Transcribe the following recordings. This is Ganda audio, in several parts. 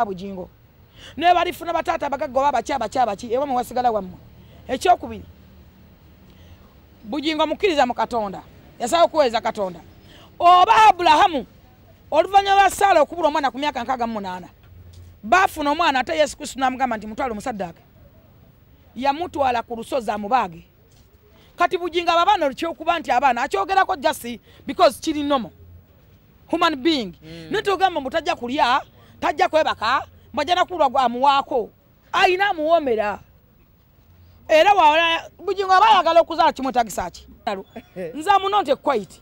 Bujingo ne balifuna batata abagagga oba baki abaki abaki ewammwe wasigala wammwe. Ekyokubiri, Bujingo mukkiriza mu Katonda, yasaba okuweereza Katonda. Oba Abulahamu oluvannyuma lwa Saala okubula omwana ku myaka 68 baafuna omwana, ate Yesu Kristo n'amugamba nti mutwale omusaddaaka, yamutwala ku lusozi amubaage. Kati Bujingo abo abaana olukyokuba nti abaana akyogerako just because kiri normal human being. Naye togamba mbu tajja kulya, tajja kwebaka, mbajja nakulwa amuwaako, ayina amuwoomera. Era wala Bujingo aba ayagala okuzaala kimwetagisa ki? Nze am not a quite.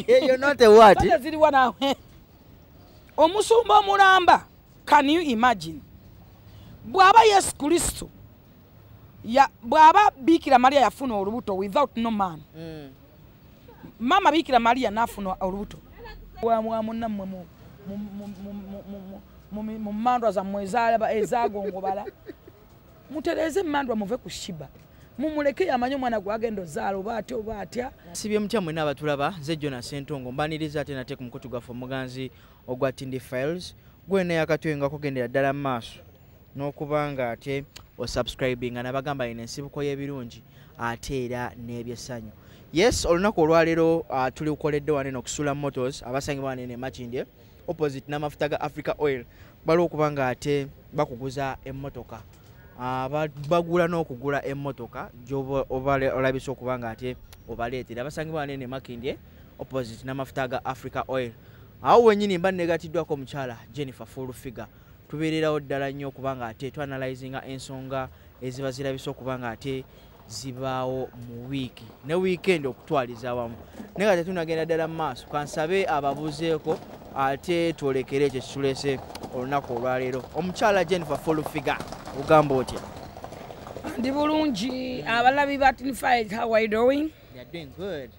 You're not a what? Sente ziriwa naawe? Omusumba omulamba, can you imagine? Bw'aba Yesu Kristo bw'aba Biikira Maria yafuna olubuto without no man. Mama Biikira Maria n'afuna olubuto. Wa munnammwe mu mmandwa zammwe ezagongobala. Mutereeze emmandwa muve ku Shiba. Mumuleke yamanye omwana gw'agenda ozaala oba atya oba atya. Sibye mutya mwenna abatulaba, nze Jonas Ssentongo mbaniriza ate nate ku mukutu gwaffe omuganzi ogwa Tindi Files. Gwena yakatwenga kugendera ddala mu maaso n'okuba nga ate osubscribinga, nabagamba ino ensibuko y'ebirungi ate era n'ebyessanyu. Yes, olunaku olwaleero tuli kukoledde wano eno Okusula Motors abasangibwa wano eno e Makindye opposite n'amafuta ga Africa Oil. Baliwo okuba nga ate bakuguza emmotoka. Bagula n'okugula emmotoka gy'oba olabise okuba nga ate obaleetera. Abasangibwa wano eno e Makindye opposite n'amafuta ga Africa Oil. Awo wennyini mba negatiddwako omukyala Jennifer Full Figure. Tubeererawo ddala nnyo okuba nga ate twanalyzinga ensonga eziba zirabise okuba nga ate zibaawo mu wiiki ne weekend okutwaliza awamu. Naye nga tetunagenda ddala mu maaso, kansabe ababuuzeeko ate twolekere ekyo ekituleese olunaku olwaleero. Omukyala Jennifer Full Figure, ogamba otya? Ndi bulungi. Abalabi ba Tindi Files, how are you doing? They are doing good.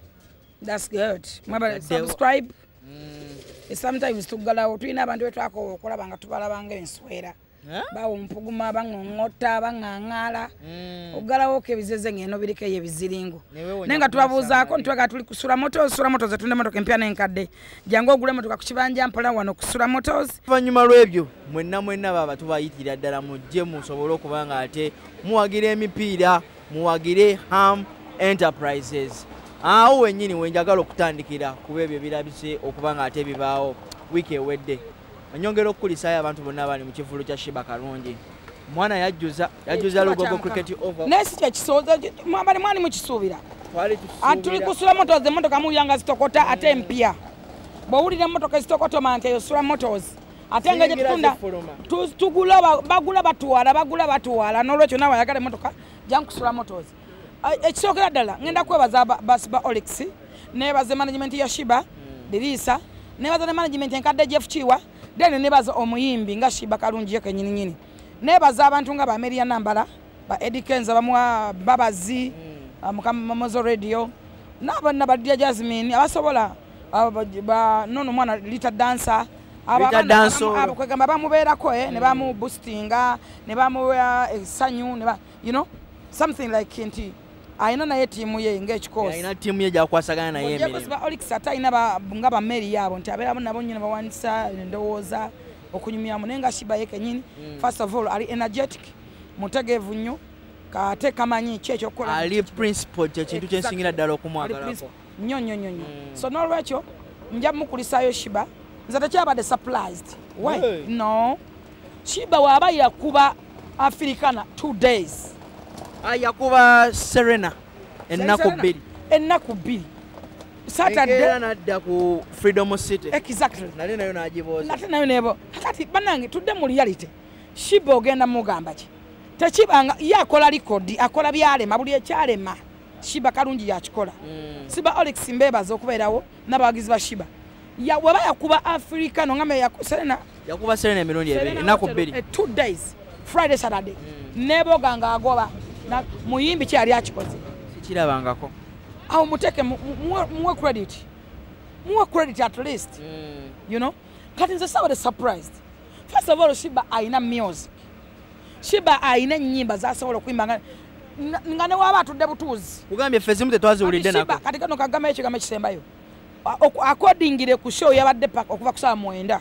That's good. Mwebale subscribe. Sometimes tuggalawo, tulina abantu betwakoowa okulaba nga tubalaba ng'enswera. Bawo mpuguma, baŋoŋota, baŋŋaŋŋaala. Oggalawo ebizeze ng'eno biriko eyo ebiziringo. Neweewonya Naye nga tubabuuzaako kumasanga. Ntwega tuli Kusula Motors, Sula Motors etunda emotoka empya n'enkadde. Jangu ogula emotoka ku kibanja mpola wano Kusula Motors. Oluvannyuma lw'ebyo mwenna mwenna baaba tubayitirira ddala mujje musobole okuba nga ate muwagira emipiira, muwagire Ham Enterprises. Awo wennyini wenjagala okutandikira kuba ebyo birabise okuba nga ate bibaawo wiiki ewedde. Nyongera okukulisaayo abantu bonna abali mu kivvulu kya Shiba Kalungi. Mwana yajjuza yajjuza Ekitiibwa Lugogo kya Mukama. Cricket Oval. Naye si kyekisooza, mwabali mwani mukisuubira. Twali Ati tuli tusuubira. Kusula Motors, emmotoka muwulira nga zitokota ate empya. Bw'owulira emmotoka ezitokota omanya nti eyo Sula Motors. Ate nga gye Ziyingira tutunda zifuluma. tugula bagula batwala, bagula batwala. N'olwekyo naawe ayagala emmotoka jangu Kusula Motors. Ekisookera ddala ngenda kwebaza ba Olix, neebaza management ya Shiba Diriisa, neebaza ne management enkadde Jeff Kiwa, then neebaza omuyimbi nga Shiba Kalungi ye kennyininyini, neebaza abantu nga ba Ameria Nambala, ba Eddie Kenza, bamuwa Babazi, Mukama Mozo Radio n'abonna, ba Lydia Jasmine abasobola nono omwana Lita Dancer. Rita Dancehall. Kwegamba bamubeerako ne bamuboostinga ne bamuwa essanyu ne something like nti alina naye ttiimu ye ng'ekikoosi. Alina ttiimu ye gyakwasagana naye emirimu. Ba Olix ate alina nga bameri yaabo nti abeeramu nabo nnyo ne bawanisa endowooza okunyumyamu. Naye nga Shiba ye kenyini, first of all ali energetic, mutegeevu nnyo, kate kamanyi ki ekyokukola. Ali principle, kyekintu kyensingira ddala okumwagalako. Nnyo nnyo nnyo nnyo. So n'olwekyo nja mukulisaayo Shiba. Nze tekyabadde surprised. Why? Hey. No, Shiba waaba yakuba Africana 2 days. Ah, yakuba Serena ennaku Serena, 2. Ennaku 2, Saturday. Enkeera n'adda ku Freedom City. Exactly. Nali nayo n'agibooza. Nate nayo nebo. Kati bannange, tudde mu reality. Shiba ogenda mugamba ki? Tekibanga ye akola likodi, akola byalema, buli ekyalema Shiba Kalungi yakikola. Siba Olex mbebaza okubeerawo n'abawagizi ba Shiba. Weba yakuba Africa no ngamba Serena. Yakuba Serena emirundi ebiri, Serena ennaku Hotel, 2. 2 days, Friday, Saturday, neboga nga agoba. Muyimbi ki yali akikoze? Sikirabangako. Awo muteeke muwe credit, muwe credit at least. Kati nze sabadde surprised. First of all, Shiba ayina music, Shiba ayina ennyimba zasobola okuyimba nga ne waba atudde butuuzi. Kugambye ffe zimu tetwaziwulidde. Kati Shiba, nako. Kati kano kagamba ekigambo ekisembayo. Accordingire ku show yabadde paka okuva ku saa 9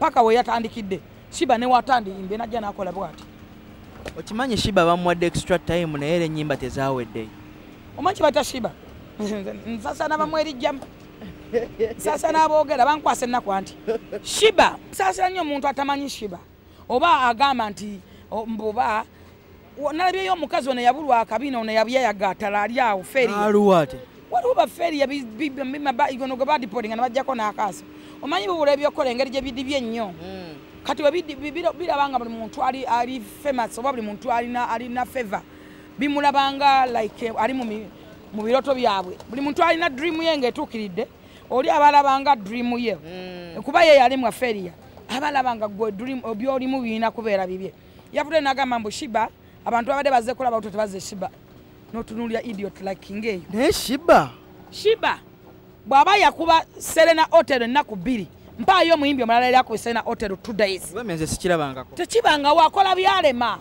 paka we yatandikidde. Sheebah ne watandiyimbe najja n'akola bw'ati. Okimanyi Sheebah bamuwadde extra time naye era ennyimba tezaawedde. Omanyi bayita Sheebah nsasa n'abamwerijjamu, nsasa n'aboogera bankwasa ennaku anti Sheebah. Nsaasira nnyo omuntu atamanyi Sheebah oba agamba nti mbuba nalabyeyo omukazi ono yabulwa akabina ono yabyeyagatala ali awo feri aluwa ate waliwo baferi gono gwe badipolinga ne bajjako n'akaaso. Omanyi bubula ebyokukola engeri gye bidibye ennyo. Kati birabanga buli muntu ali famous oba buli muntu alina favor bimulabanga like ali mu biroto byabwe. Buli muntu alina dream ye ng'etuukiridde, oli abalabanga dream ye kuba ye yali mu failure, abalabanga gwe dream by'olimu birina kubeera bibye. Yavudde n'agamba mbu Sheebah abantu babadde bazze kulaba oto tebazze Sheebah, n'otunuulira idiot like ng'eyo. Naye Sheebah Sheebah bw'aba yakuba Serena Hotel ennaku 2, mpaayo omuyimbi omulala yali akuba Serena Hotel 2 days. Nze sikirabangako. Tekibangawo, akola byalema.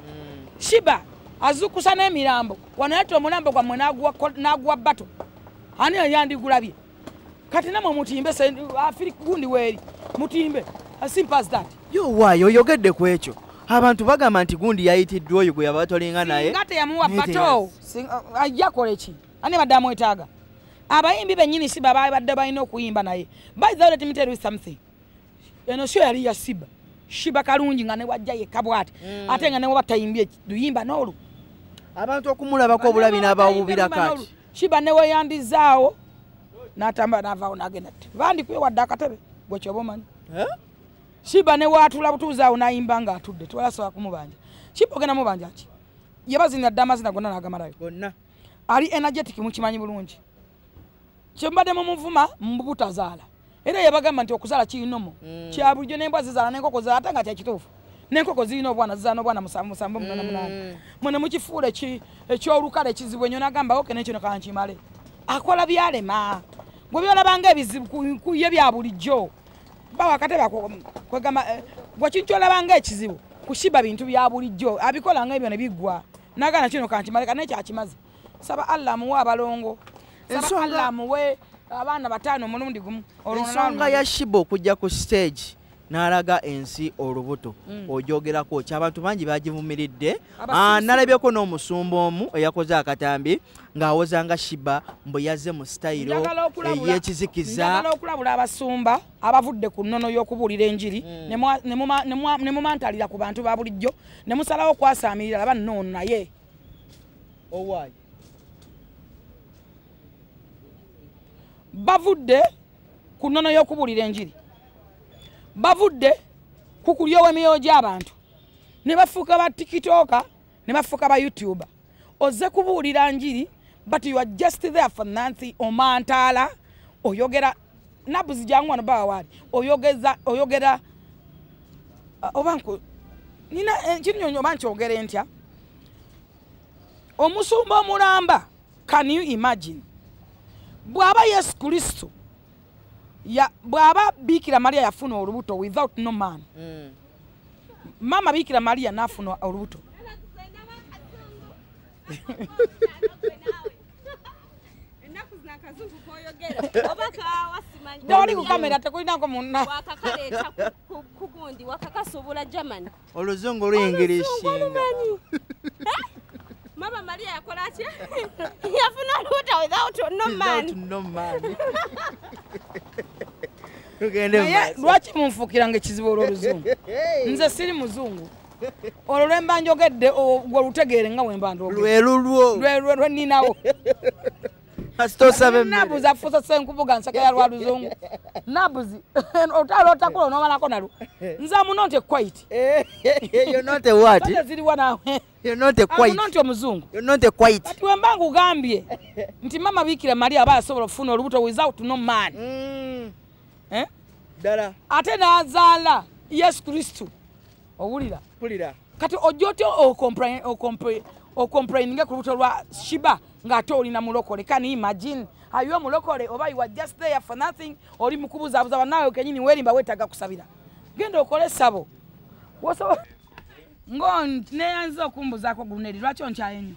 Sheebah azuukusa n'emirambo, wano yaleeta omulambo gwammwe n'aguwa bato, ani yandigulabye? Kati nammwe mutimbe Afirika gundi weeri mutimbe, as simple as that. Yo waayo oyogedde ku ekyo. Abantu bagamba nti gundi yayitiddwa oyo gwe yabatolinga naye. Singa teyamuwa bato, ajja kola ki? Ani badde amwetaaga? Abayimbi bennyini Sheebah babadde balina okuyimba naye. By the way, let me tell you something. Eno show yali ya Sheebah. Sheebah kalungi nga ne wajja yekka bw'ati. Ate nga ne waba tayimbye luyimba n'olwo. Abantu okumulabako obulabi n'abawubira kati. Sheebah ne weyandizaawo n'atamba n'avaawo n'agenda. Bandikuye wadde akatebe gwe kyoba omanyi. Sheebah ne waatula butuuzi awo n'ayimba ng'atudde tewalasobola kumubanja. Sheebah ogenda mubanja ki? Yebazinira dde amazina gonna n'agamalayo. Gonna. Ali energetic mukimanyi bulungi. Kye mbadde mumuvuma mbutazaala. Era yabagamba nti okuzaala kirinomo. Kya bulijjo n'embwa zizaala n'enkoko zizaala ate nga kya kituufu. N'enkoko zirina obwana zizaala n'obwana 7 7 8 8. Mwene mukifuula eky'olukale ekizibu ennyo n'agamba oke n'ekyo kankimale. Akola byalema. Gwe byolabanga ebizibu ku ye bya bulijjo. Bawa akatebe ako kwegamba gwe kintu kyolabanga ekizibu ku Sheebah bintu bya bulijjo abikola nga ebyo ne biggwa. N'agaana kino kankimale kati n'ekyo akimaze. Saba Allah amuwe abalongo. Saba Allah amuwe abaana 5 omulundi gumu. Ensonga ya Sheebah okujja ku stage n'alaga ensi olubuto ojogerako ki? Abantu bangi bagivumiridde. Nalabyeko n'omusumba omu eyakoze akatambi ng'awozanga Sheebah mbu yazze mu sitayiro ey'ekizikiza. Njagala okulabula abasumba abavudde ku nnono y'okubuulira enjiri ne mumantalira ku bantu ba bulijjo ne musalawo okwasaamirira laba nno naye. Owaayi. Bavudde ku nnono y'okubuulira enjiri, bavudde ku kulyowa emyoyo gy'abantu ne bafuuka ba tikitoka ne bafuuka ba youtuber. Ozze kubuulira njiri but you are just there for nothing. Omantaala oyogera nabuzi jangu wano bawa wali oyogera oba nina ekinyonyo oba nkyogere ntya. Omusumba omulamba, can you imagine? Bw'aba Yesu Kristo bw'aba Bikira Maria yafuna olubuto without no man. Mama Bikira Maria n'afuna olubuto. Tewali ku kamera tekulinako munna. Wakakaleeta ku gundi wakakasobola Germany. Oluzungu luyingirishinga. Mama Maria yakola atya? Yafuna olubuto without no man. Without no man. Tugende Naye lwaki munfuukiranga ekizibu olw'oluzungu? Nze siri muzungu. Olwo lwe mba njogedde gwe olutegeere nga bwe mba ndwogedde. Lwe lulwo. Lwe lwe nninawo. Kasita osaba emmere. Nabuzi afuusa ssenkubuga nseka ya lwa luzungu. Nabuzi otalo otakula onoomalako nalwo. Nze I'm not a quiet. You're not a what? Sente ziriwa naawe. You're not a quiet. I'm not omuzungu. You're not a quiet. Kati bwe mba nkugambye nti mama Bikira Maria aba asobola okufuna olubuto without no man. Eh? Ddala. Ate n'azaala Yesu Kristo. Owulira? Mpulira. Kati ojja otya okomplaininge ku lubuto lwa Sheebah ng'ate olina mulokole? Can you imagine? Are you mulokole oba you are just there for nothing? Oli mu kubuzaabuza bannaawe kennyini weerimba weetaaga kusabira. Genda okole essabo. Ngo neeyanziza okumbuzaako Guneri, lwaki onkyaye nnyo?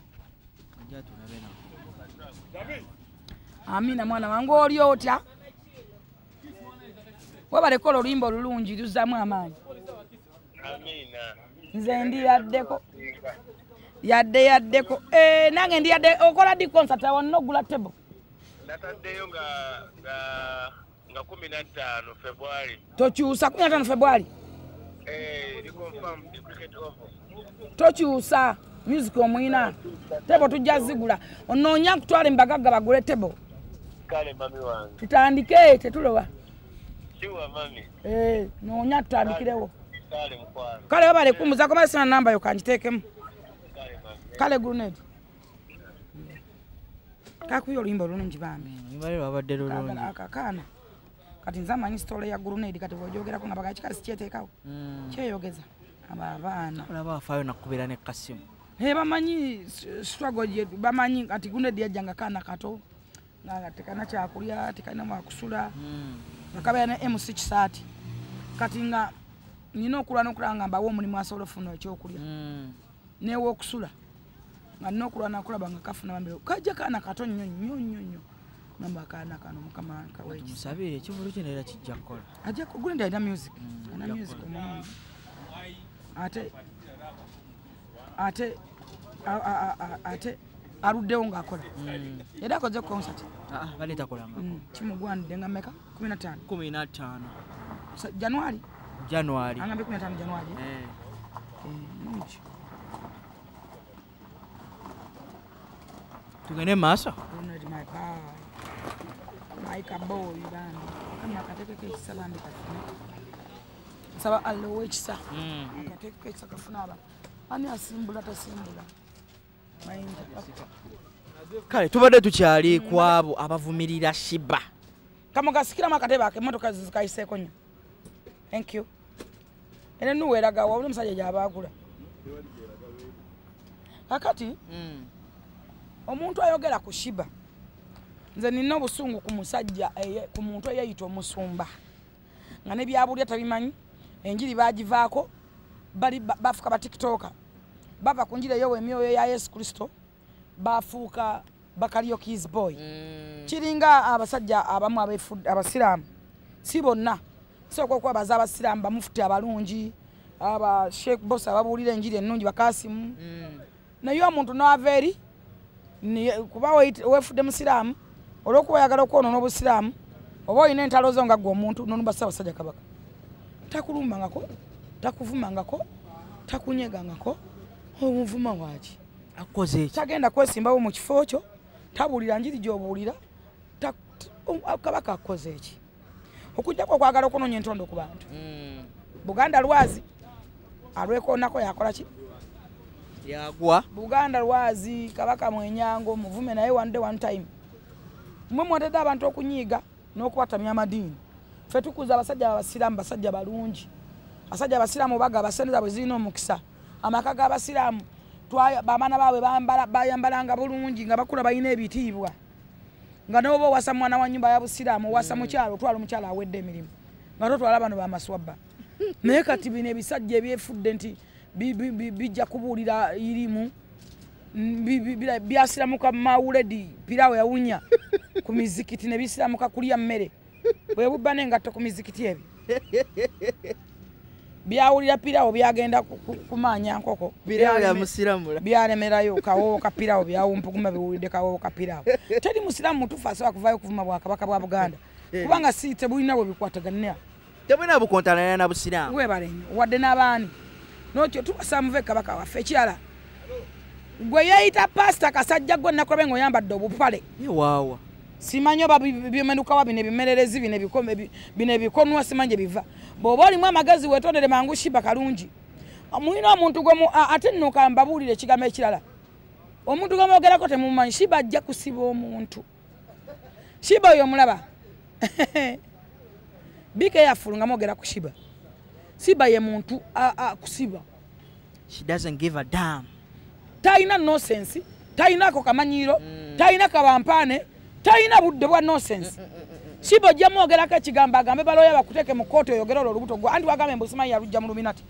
Amina mwana wange oli otya? Webale kola oluyimba olulungi luzzaamu amaanyi. Amina. Nze ndi yaddeko. Yadde yaddeko. Nange ndi yadde okola di concert awo n'ogula table. Nataddeyo nga 15 February. Tokyusa 15 February. Reconfirm cricket over. Tokyusa music omwina. Table tujja zigula. Onoonya nkutwale mbagagga bagule table. Kale mami wange. Tutandike tetuloba. Kiwa mami. Noonya tutandikirewo. Kale mukwano. Kale wabale kumbuzaako masina namba yo kangitekemu. Kale mami. Kale grenade. Kakuyo oluyimba olulungi bambi. Oluyimba lwabadde lulungi. Akakaana. Kati nze amanyi sitole ya grenade kati bw'ogyogerako nga baga kikazi kyeteekawo. Kyeyogeza. Abo abaana. Olaba afaayo nakubira ne kasimu. Bamanyi struggle gye bamanyi kati grenade yajja nga kaana kato. Nga tekana kyakulya, tekalina mwakusula. Nga kabeera ne MC Kisaati. Kati nga nina okulwana okulaba nga mbawa omulimu asobola okufuna ekyokulya. N'ew'okusula. Nga nina okulwana okulaba nga kafuna bambi. Kajja kaana kato nnyo nnyo nnyo nnyo. Ngamba akaana kano Mukama kawe ekisa. Tumusabire ekivvulu kino era kijja kukola. Ajja kugenda alina music. Alina music omulungi. Ate aluddewo ng'akola. Era akoze concert. Bali takolangako. Kimugwanidde nga mmeka? 15. 15. January. January. Angambye 15 January. Nungi. Tugende maaso. Ronald my boy. My boy bambi. Kama akateekeko ekisa bambi kafune. Nsaba Allah ow'ekisa. Akateekeko ekisa kafune aba. Ani asimbula tasimbula. Mayinja. Kale tubadde tukyali ku abo abavumirira Shiba. Kama gasikiramu akatebe ako emmotoka zikayiseeko nnyo. Thank you. Era nuweeraga wa buli musajja gy'aba agula. Kakati omuntu ayogera ku Shiba, nze nina obusungu ku musajja ku muntu eyeyita omusumba nga ne byabulya tabimanyi, enjiri baagivaako, bali bafuuka ba TikToker, bava ku njiri eyo emyoyo ya Yesu Kristo bafuuka ba karaoke boy. Kiringa abasajja abamu abasiraamu, si bonna, sooka okwebaza abasiraamu bamufuti abalungi, aba Sheikh Boss ababuulira enjiri ennungi bakasimu. Naye omuntu n'ava eri kuba weefudde musiraamu olw'okuba oyagala okwonoona obusiraamu oba olina entalo zo nga ggwe omuntu n'onumba Ssaabasajja Kabaka. Takulumbangako, takuvumangako, takunyegangako, omuvuma waaki? Akoze ki? Tagenda kwesimbawo mu kifo kyo, tabuulira njiri gy'obuulira, Kabaka akoze ki? Okuggyako okwagala okunoonya entondo ku bantu. Buganda lwazi alwekoonako yakola ki? Yagwa. Buganda lwazi Kabaka Mwenyango muvume naye one day one time. Mmwe mwatedde abantu okunyiiga n'okwatamya amadiini. Ffe tukuza abasajja abasiraamu basajja balungi. Abasajja abasiraamu bagaba ssente zaabwe zirina omukisa. Amaka g'abasiraamu abaana baabwe bayambalanga bulungi nga bakula balina ebitiibwa. Nga n'oba owasa mwana wa nnyumba ya busiraamu owasa mukyalo otwala omukyalo awedde emirimu. Nga totwala bano bamaswabba. Naye kati bino ebisajja ebyefudde nti bijja kubuulira irimu byasiramuka mawuledi piraawo yawunya ku mizikiti ne bisiramuka kulya mmere bwe bubba n'engatto ku mizikiti ebyo byawulira piraawo byagenda kumaanya nkoko byalemerayo kawoowo ka piraawo byawumpuguma biwulidde kawoowo ka piraawo. Teri musiraamu mutuufu asobola kuvaayo okuvuma bwakabaka bwa Buganda kubanga si tebulina bwe bikwataganira, tebulina bukontanana na busiraamu. Weebale nnyo wadde n'abaani nokyo tubasaba muve Kabaka waffe. Ekirala gwe yeeyita pasita kasajja gwe nakulabe ng'oyambadde obupale. Waawa. Simanyi oba bimenukawa bino ebimererezi bino ebikonwa simanyi gye biva. Bw'oba olimu amagezi weetondere mangu Shiba kalungi. Mulina omuntu gwe ate nno ka mbabuulire ekigambo ekirala. Omuntu gwe mwogerako temumanyi, Shiba ajja kusiba omuntu. Shiba oyo omulaba. Be careful nga mwogera ku Shiba. Shiba ye muntu kusiba. She doesn't give a damn. Talina nonsense, talina kamanyiro, talina kabampane, talina budde bwa nonsense. Shiba ojja mwogerako ekigambo agambe balooya bakuteeke mu kkooti oyogere olwo olubuto gwe anti wagambe mbu simanyi yalujja mu luminati.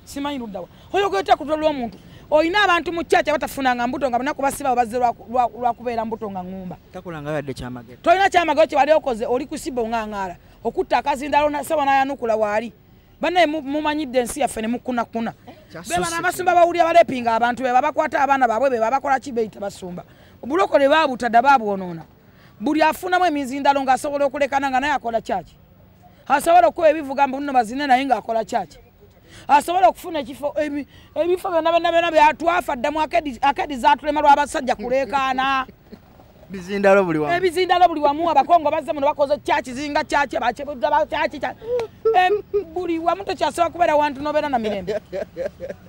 Simanyi luddawa. Oyogera otya ku lubuto lw'omuntu? Olina abantu mu church abatafunanga mbuto nga banaku basiba bazze lwa kubeera mbuto nga ŋŋumba. Takolanga yadde kyamagero. Tolina kyamagero kye wali okoze oli kusiba oŋŋaŋaala. Okutta akazindalo saba n'ayanukula waali. Bannaye mumanyidde ensi yaffe ne mukunakuna. Be bano abasumba bawulira balepinga abantu be babakwata abaana baabwe be babakola ki beyita basumba. Obulokole baabutadda baabwonoona. Buli afunamu emizindalo ng'asobola okulekana nga naye akola kyaki. Asobola okuba ebivuga mbu nno bazine naye ng'akola kyaki. Asobola okufuna ekifo ebifo byonna byonna byonna byatwafa ddamu akedi zaatulema lw'abasajja kuleekaana. Bizindalo buli wamu. Ebizindalo buli wamu abakongo bazze muno bakoze kyaki zinga kyaki abakyebudda ba kyaki buli wamu tokyasobola kubeera wantu n'obeera na mirembe.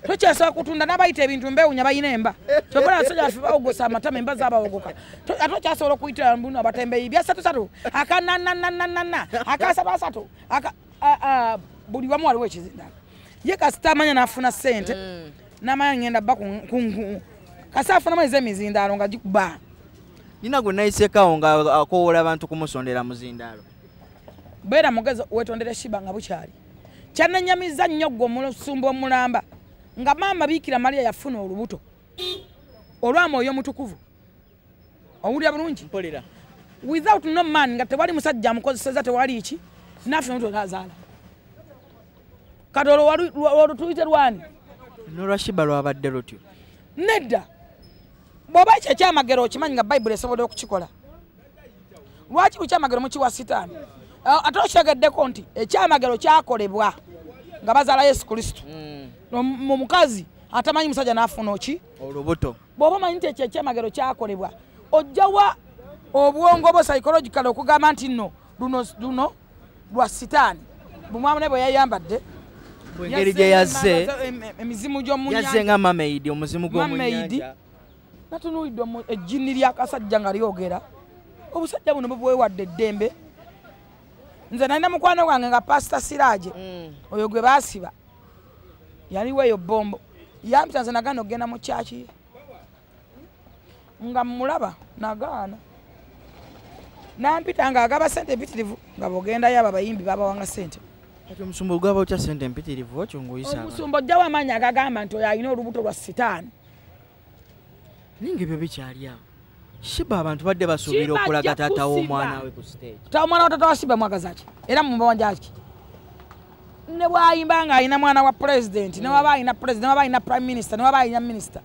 Tokyasobola kutunda n'abayita ebintu mbewunya bayina emba. Kyokka abasajja baffe bawogosa amatama emba zaabawogoka. Ate okyasobola okuyitira mbuno abatembeeyi bya ssatu ssatu aka na na na na na na aka satu asatu aka buli wamu waliwo ekizindalo. Ye kasita amanya n'afuna ssente n'amanya ngenda bba ku kasita afunamu ez'emizindaalo nga gikuba. Nina gwe nayiseekaawo nga akowoola abantu kumusondera muzindaalo. Beera mugezi weetondere Shiba nga bukyali. Kyannenyamizza nnyo ggwe omusumba omulamba nga maama Biikira Maria yafuna olubuto olwa Mwoyo Mutukuvu. Owulira bulungi? Mpulira. Without no man nga tewali musajja amukozesezza tewali ki naffe omuntu n'azaala. Kati olwo olwo tuyite lwani? N'olwa Shiba lwabadde lutyo. Nedda. Bw'oba ekyo ekyamagero okimanyi nga Bayibuli esobola okukikola. Lwaki ekyamagero mukiwa Sitaani? Ate okitegeddeko nti ekyamagero kyakolebwa nga bazaala Yesu Kristo. Mu mukazi atamanyi musajja n'afuna oki? Olubuto. Bw'oba omanyi nti ekyo ekyamagero kyakolebwa, ojjawa obwongo bwo psychological okugamba nti nno luno lwa Sitaani. Bumwamune bwe yayambadde engeri gye yazze emizimu gy'omu nnyanja. Yazze nga mermaid, omuzimu gw'omu nnyanja. Natunuulidde ejjinni ly'akasajja nga lyogera. Obusajja buno bubwewadde eddembe. Nze nalina mukwano gwange nga Pastor Siraje oyo gwe baasiba yaliwo eyo Bombo. Yampita nze nagaana okugenda mu kyaki nga mmulaba nagaana. Nampita ng'agaba ssente empitirivu nga bw'ogendayo abo abayimbi babawanga ssente. Kati omusumba ogaba otya ssente empitirivu otyo ng'oyisa abantu? Omusumba ojjawo amaanyi agagamba nti oyo alina olubuto lwa Sitaani. Naye ng'ebyo bikyali awo. Shiba abantu badde basuubira okulaga taata w'omwana we ku stage. Omwana wa taata wa Shiba mwagaza ki? Era mumubanja ki? Ne bw'ayimba ng'alina mwana wa president, ne waba alina president, ne waba alina prime minister, ne waba alina minister.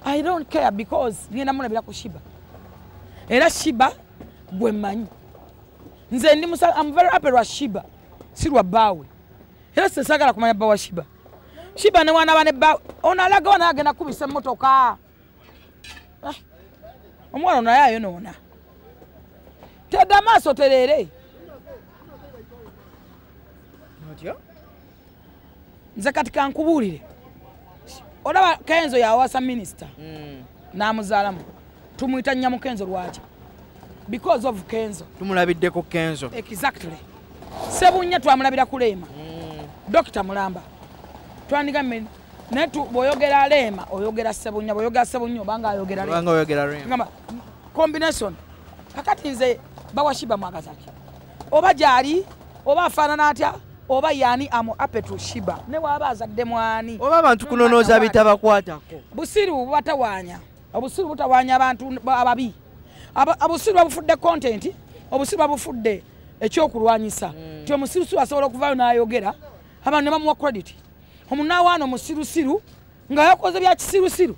I don't care because ngenda mulabira ku Shiba. Era Shiba gwe mmanyi. Nze ndi I'm very happy lwa Shiba, si lwa bbaawe. Era ssaagala kumanya bba wa Shiba. Shiba ne wana bane bba ono alaga ono agenda kubisa emmotoka. Omwana ono naye ayonoona. Tedda maaso tereere. Otyo? Nze kati kankubuulire. Olaba Kenzo yawasa minisita n'amuzaalamu. Tumuyita Nnyamu Kenzo lwaki? Because of Kenzo. Tumulabiddeko Kenzo. Exactly. Ssebunya twamulabira ku Leema. Dokita Mulamba. Twandigambe naye bw'oyogera Leema oyogera Ssebunya, bw'oyogera Ssebunya obanga ayogera Leema. Obanga oyogera Leema. Ngamba combination. Kakati nze bawa Shiba mwagaza ki? Oba gy'ali, oba afaanana atya, oba yaani amu apetu Shiba. Ne bw'aba azadde mwani. Oba abantu kunonooza bitabakwatako. Busiru bubatawaanya. Obusiru butawaanya abantu ababi. Obusiru babufudde content, obusiru babufudde ekyokulwanyisa. Nti omusirusiru asobola okuvaayo n'ayogera, abantu ne bamuwa credit. Omunaawaana omusirusiru nga yakoze bya kisirusiru.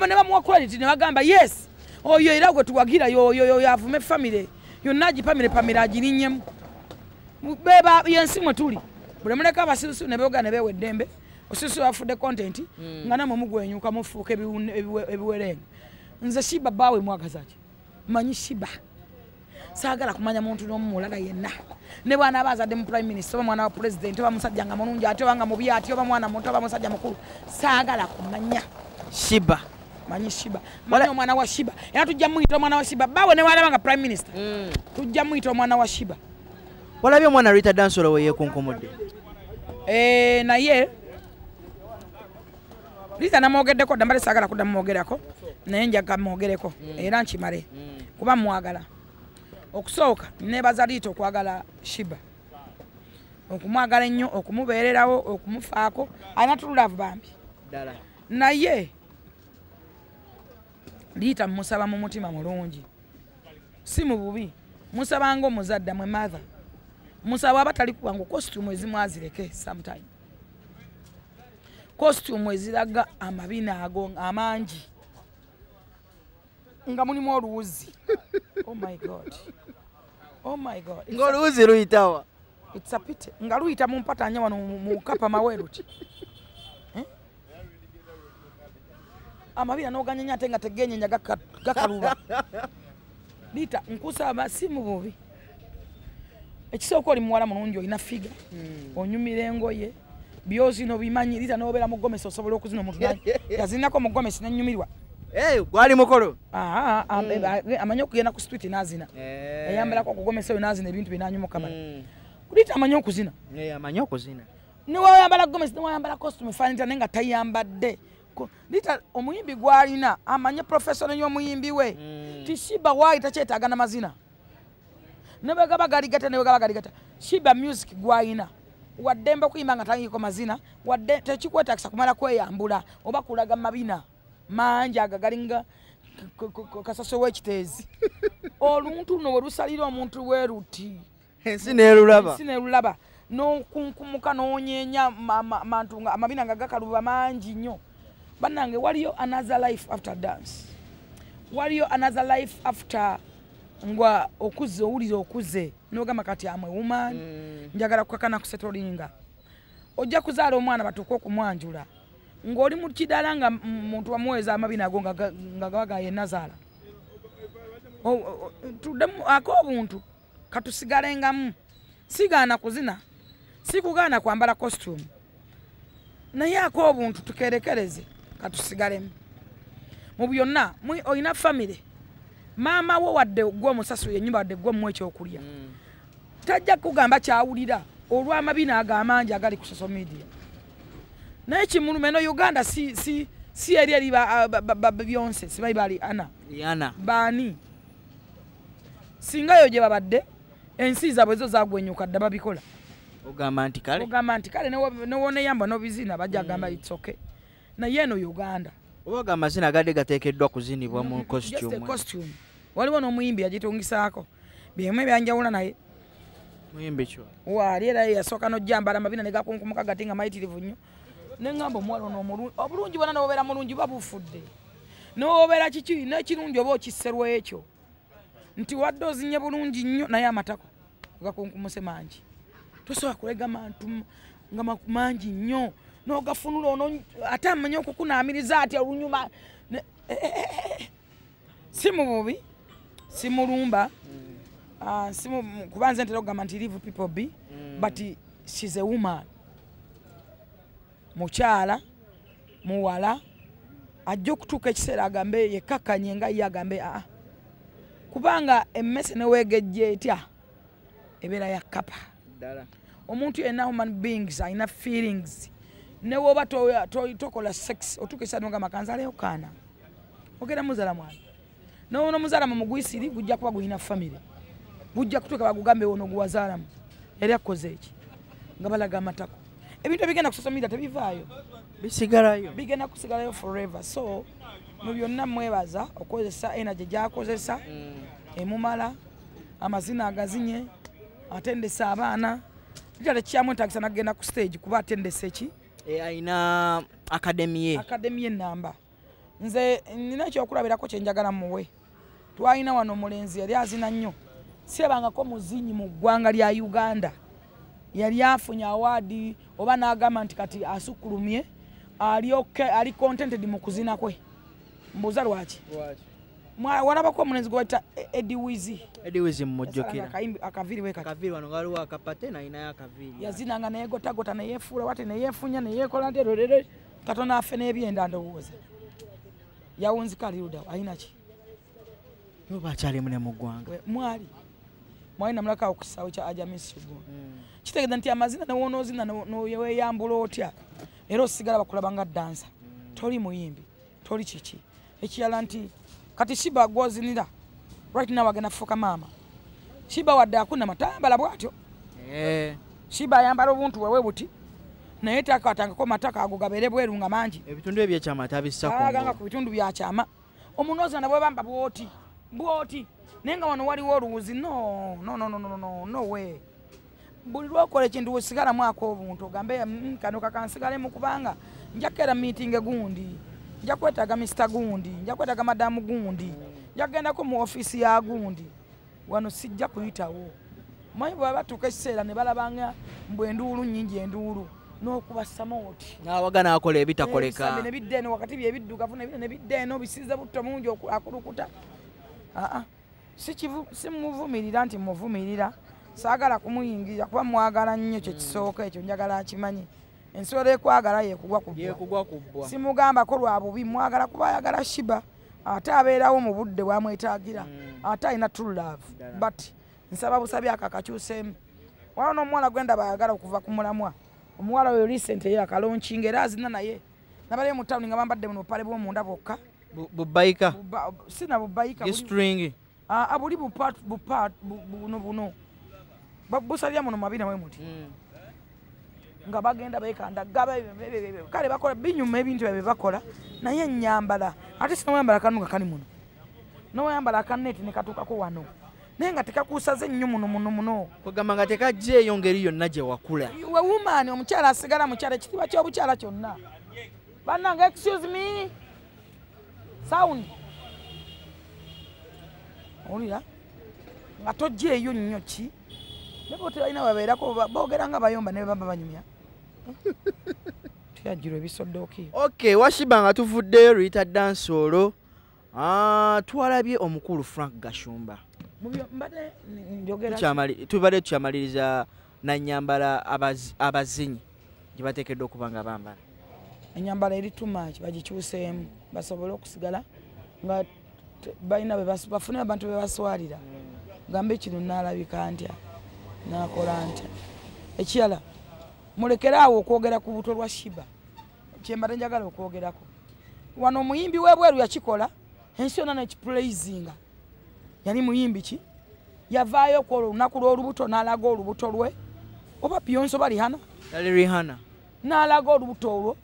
Ne bamuwa credit ne bagamba yes, oyo era gwe tuwagira yoyo avume family yonna agipamire pamire agirinnyemu. Beba yensi mwe tuli. Buli muleka abasirusiru ne beewoga ne beewa eddembe, obusirusiru bafudde content nga nammwe mugwenyuka mufuuka ebiwerenga. Nze Shiba bbaawe mwagaza ki? Mmanyi Shiba. Saagala kumanya muntu n'omu mulala yenna. Ne bw'anaaba azadde mu prime minister oba mwana wa president oba musajja nga mulungi ate oba nga mubi ate oba mwana muto oba musajja mukulu, saagala kumanya. Shiba. Manyi Shiba. Manyi omwana wa Shiba. Era tujja muyita omwana wa Shiba. Bbaawe ne bw'anaaba nga prime minister, tujja muyita omwana wa Shiba. Walabye omwana Rita Dansolo we yeekunkumudde? Naye Rita namwogeddeko dda, mbadde saagala kudda mumwogerako, naye njaga mwogereko era nkimale kuba mwagala. Okusooka neebaza Rita okwagala Shiba, okumwagala ennyo, okumubeererawo, okumufaako, alina true love bambi. Ddala. Naye Rita mmusaba mu mutima mulungi, si mu bubi, musaba ng'omuzadde mwe mother. Musaba abatali kubangu costume ezimu azireke sometime. Costume eziraga amabina ago amangi nga mulimu oluwuzi. Oh my God. Oh my God. Ng'oluwuzi luyitawa. It's a pity. Nga luyita mu mpatanya wano mu kapa maweru ti. Amabina n'oganyenya ate nga tegenyenya gakaluba. Lita nkusaba si mu bubi. Ekisooka oli muwala mulungi olina figa. Onyumira engoye. Byozino bimanyi Lita n'obeera mu gomesi osobola okuzina omuntu naye. Yazinako mu gomesi n'ennyumirwa. Gwali mukolo. Amanyi okugenda ku street n'azina. Ayambalako ku gomesi oyo n'azina ebintu binanyumuka mala. Lita amanyi okuzina. Amanyi okuzina. Niwayambala gomesi niwayambala costume fanita naye nga tayambadde. Lita omuyimbi gwalina amanye professional y'omuyimbi we. Tishiba wayi takyetaaga na mazina. Ne bwe gaba galigata ne bwe gaba galigata. Shiba music gwalina. Waddembe okuyimba nga tayiko mazina, wadde tekikwetaagisa kumala kweyambula oba kulaga mabina mangi ago galinga kasasiro w'ekiteezi. Oluntu luno we lusalira omuntu we luti. Ensi n'erulaba. Ensi n'erulaba. N'okunkumuka n'onyeenya mantu nga amabina nga gakaluba mangi nnyo. Bannange waliyo another life after dance. Waliyo another life after ngwa okuze owulira okuze n'ogamba kati amwe woman njagala kukakana kusetolinga. Ojja kuzaala omwana batuuke okumwanjula ng'oli mu kidala nga muntu wamuweeza amabina ago nga gaba ga yennazaala. Tuddemu ak'obuntu katusigalengamu. Sigaana kuzina, sikugaana kwambala costume, naye ak'obuntu tukerekereze katusigalemu. Mu byonna olina famire. Maama wo wadde gwe omusasula ennyumba wadde gwe omuwa ekyokulya. Tajja kugamba kyawulira olw'amabina ago amangi agali ku social media. Naye kimuluma eno Uganda si eri eri Beyonce simanyi bali ana. Baani. Singa yo gye babadde ensi zaabwe zo zaagwenyuka dda babikola. Ogamba nti kale. Ogamba nti kale newooneyamba n'obizina bajja gamba it's okay. Naye eno Uganda. Oba amazina agadde gateekeddwa kuzinibwa mu costume. Just a costume. Waliwo n'omuyimbi yagitungisaako. Byemu ebyanjawula naye. Muyimbi ki? Waali era ye yasooka n'ojjambala amabina ne gakunkumuka gati nga mayitirivu nnyo. Ne ŋŋamba omuwala ono omulungi, obulungi bwonna n'obeera mulungi buba bufudde. N'obeera kiki n'ekirungi oba okisserwa ekyo. Nti wadde ozinye bulungi nnyo naye amatako gakunkumuse mangi. Tosobola kulega mantu nga mangi nnyo. N'ogafunula ono ate amanyi okukunaamiriza atya olunyuma. Si mu bubi, si mulumba, kuba nze ntera okugamba nti leave people be, but she's a woman. Mukyala, muwala, ajja okutuuka ekiseera agambe yekkakkanye nga ye agambe aa. Kubanga emmese ne weegejja etya ebeera ya kkapa. Omuntu yenna human beings alina feelings. Ne woba tokola sex otuuka ekiseera n'ogamba kanzaaleyo kaana. Ogenda muzaala mwana. N'onomuzaala mu mugwisiri gujja kuba gulina famire. Gujja kutuuka bagugambe ono gwe wazaalamu. Yali akoze eki? Nga balaga amatako. Ebintu ebigenda ku social media tebivaayo. Bisigalayo. Bigenda kusigalayo forever. So mu byonna mwebaza okukozesa energy gy'akozesa emumala, amazina agazinye, atendesa abaana. Kitale tekyamwetaagisa n'agenda ku stage kuba atendese ki? Alina academy ye. Academy ye nnamba. Nze nina ekyokulabirako kye njagala muwe. Twalina wano omulenzi yali azina nnyo. Sirabangako muzinyi mu ggwanga lya Uganda. Yali afunye award oba n'agamba nti kati asukkulumye ali okay, ali contented mu kuzina kwe. Mbuuza lwaki? Walabako omulenzi gwe bayita Eddie Wizi. Eddie Wizi mmujjukira. Akaviiri we kati. Akaviiri wano waliwo akapate n'alinayo akaviiri. Yazinanga neyeegotagota neyeefuula wati neyeefunya neyeekola nti ererere katono afe n'ebyenda ndowooza. Yawunzika ali ludda alina ki? Oba akyalimu ne mu ggwanga. Mwali. Mwali namulako awo ku kisaawe kya Ajamisi Uganda. Kitegeeza nti amazina ne w'onoozina n'oweeyambula otya era osigala bakulaba nga dansa. Toli muyimbi, toli kiki. Ekirala nti kati Shiba gw'ozinira right now agenda kufuuka maama. Shiba wadde akunama tayambala bw'atyo. Shiba ayambala obuntu bwe buti naye takaatangako mataka ago gabeere bweru nga mangi. Ebitundu ebyekyama tabissa ku Alaganga ku bitundu bya kyama. Omunoozina ne bwebamba bw'oti bw'oti naye nga wano waliwo oluwuzi no no no no no no no way. Buli lwokola ekintu osigalamu ak'obuntu ogambe kano kakansigalemu kubanga nja kukeera meeting gundi, nja kwetaaga Mr. gundi, nja kwetaaga madamu gundi, nja kugendako mu ofiisi ya gundi, wano sijja kuyitawo. Manyi bwe batuuka ekiseera ne balabanga mbu enduulu nnyingi enduulu n'okuba samooti. N'awaga n'akola ebitakoleka. Ne bidda eno wakati byebiddugavu ne bidda eno bisiize butto mungi akulukuta. Simuvumirira nti muvumirira, saagala kumuyingira kuba mwagala nnyo kye kisooka ekyo njagala akimanyi. Ensolo ekwagala yekugwa ku bbwa. Simugambako lwa bubi, mwagala kuba ayagala Shiba ate abeerawo mu budde bwamwetaagira ate alina true love, but nsaba busabi akakakyuseemu. Waliwo n'omuwala gwe ndaba ayagala okuva ku mulamwa, omuwala oyo recent ye akalonkinga era azina naye nabaliyo mu tawuni nga bambadde buno bupale bw'omunda bwokka bubayika sina bubayika string buli buno buno busalira muno mabina mwe muti nga bagenda beekandagga kale bakola binyuma ebintu byabwe bakola naye ennyambala ate sinawayambala kanu nga kali muno nowayambala akaneeti ne katuukako wano naye nga tekakuusaze nnyo muno muno muno kugamba nga tekajjeeyo ngeri yonna gye wakula. We woman omukyala asigala mukyala ekitiibwa ky'obukyala kyonna. Bannange excuse me sound owulira nga tojjeeyo nnyo ki ne bo tebalina babeerako boogera nga bayomba ne baba banyumya tuyajjirwa ebisodookiyo. Okay, Washiba nga tuvuddeyo luyita dance olwo twalabye omukulu Frank Gashumba. Tubadde tukyamaliriza nannyambala abazinyi gye bateekeddwa okuba nga bambala. Ennyambala eri too much bagikyuseemu basobole okusigala nga balina bafune abantu be baswalira. Gambe kino naalabika ntya naakola ntya. Ekirala mulekere awo okwogera ku buto lwa Shiba kye mbadde njagala okwogerako. Wano omuyimbi w'ebweru yakikola ensi yonna nekipraisinga. Yali muyimbi ki yavaayo ku olunaku lw'olubuto n'alaga olubuto lwe oba Beyonce oba Rihanna? Yali Rihanna. N'alaga olubuto olwo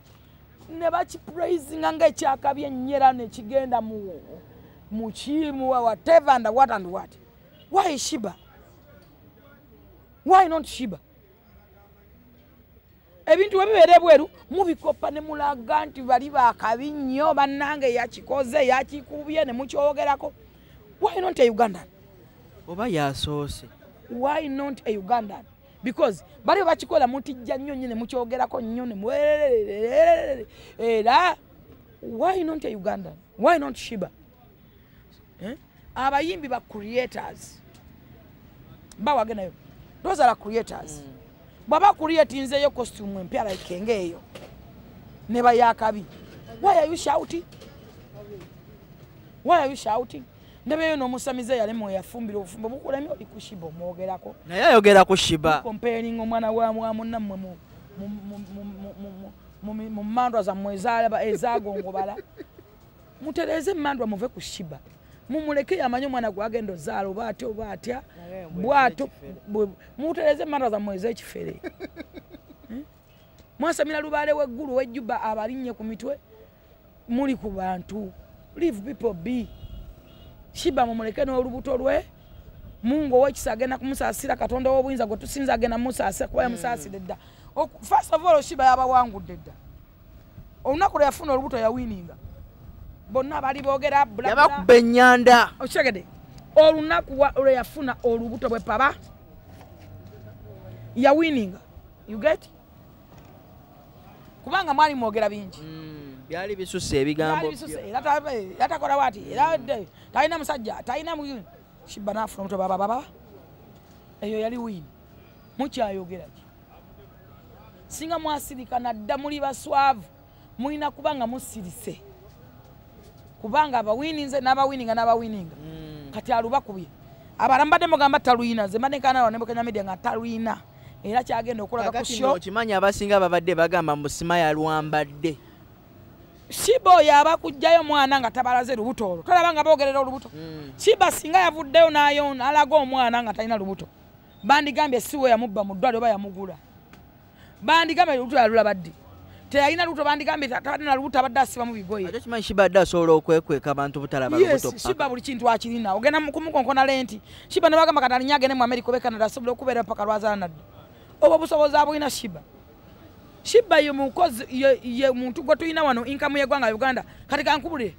ne bakipraisinga ng'ekyakabi ennyo era nekigenda mu kimu whatever and what and what. Why Shiba? Why not Shiba? Ebintu bwe bibeera ebweru mubikopa ne mulaga nti bali bakabi nnyo bannange yakikoze yakikubye ne mukyogerako. Why not a Ugandan? Oba yasoose. Why not a Ugandan? Because bali bakikola mutijja nnyo nnyo ne mukyogerako nnyo ne mwerere era why not a Ugandan? Why not Shiba? Abayimbi ba creators bawage nayo. Those are creators. Baba creatinzeyo costume empya like ngeeyo ne bayakabi. Why are you shouting? Why are you shouting? Ndabeyo n'omusamize yalemu yafumbira obufumbo bukulemye oli ku Shiba omwogerako. Naye ayogera ku Shiba. Comparing omwana wa munnammwe mu mmandwa zammwe ezaagongobala. Mutereeze emmandwa muve ku Shiba. Mumuleke amanye omwana gwagenda ozaala oba atya oba atya bw'atyo mutereeze emmandwa zammwe ez'ekifere. Mwasamira lubaale w'eggulu w'ejjuba abalinnye ku mitwe muli ku bantu. Leave people be. Shiba mumuleke n'olubuto lwe. Mungu ow'ekisa agenda kumusaasira, Katonda ow'obuyinza gwe tusinza agenda mumusaasira kuba yamusaasira dda. First of all Shiba yabawangudde dda. Olunaku lwe yafuna olubuto yawininga. Bonna bali boogera bla bla. Yabakuba ennyanda. Okitegedde? Olunaku lwe yafuna olubuto bwe paba yawininga. You get? Kubanga mwali mwogera bingi. Byali bisusse ebigambo. Byali bisusse era takola bw'ati era talina musajja talina Shiba n'afuna omuto baba baba. Eyo yali win. Mukyayogera ki? Singa mwasirika nadda muli baswavu mulina kubanga musirise. Kubanga abawininze n'abawininga n'abawininga. Kati alubakubye. Abalambadde mugamba taluyina nze mbadde nkaana ne Kenya Media nga taluyina. Era kyagenda okulaga ku show. Okimanyi abasinga babadde bagamba mbu Sima yalwambadde. Shiba oyo abakugjayo mwana nga tabalaze lubuto olwo. Tolaba nga boogerera olubuto. Shiba singa yavuddeyo n'ayo n'alaga omwana nga talina lubuto. Bandigambye si we yamubba mu ddwaliro oba yamugula. Bandigambye olubuto yalulaba ddi. Teyalina lubuto bandigambye talina lubuto abadde asiba mu bigoye. Ate kimanyi Shiba adde asobola okwekweka abantu butalaba lubuto paka. Yes, Shiba buli kintu akirina. Ogenda kumukonkona lenti. Shiba ne bagamba kati alinnya agende mu America oba Canada asobola okubeera paka lwazaala nadda. Obwo busobozi abulina Sheebah. Sheebah ye mukozi ye muntu gwe tulina wano income y'eggwanga Uganda. Kati kankubulire,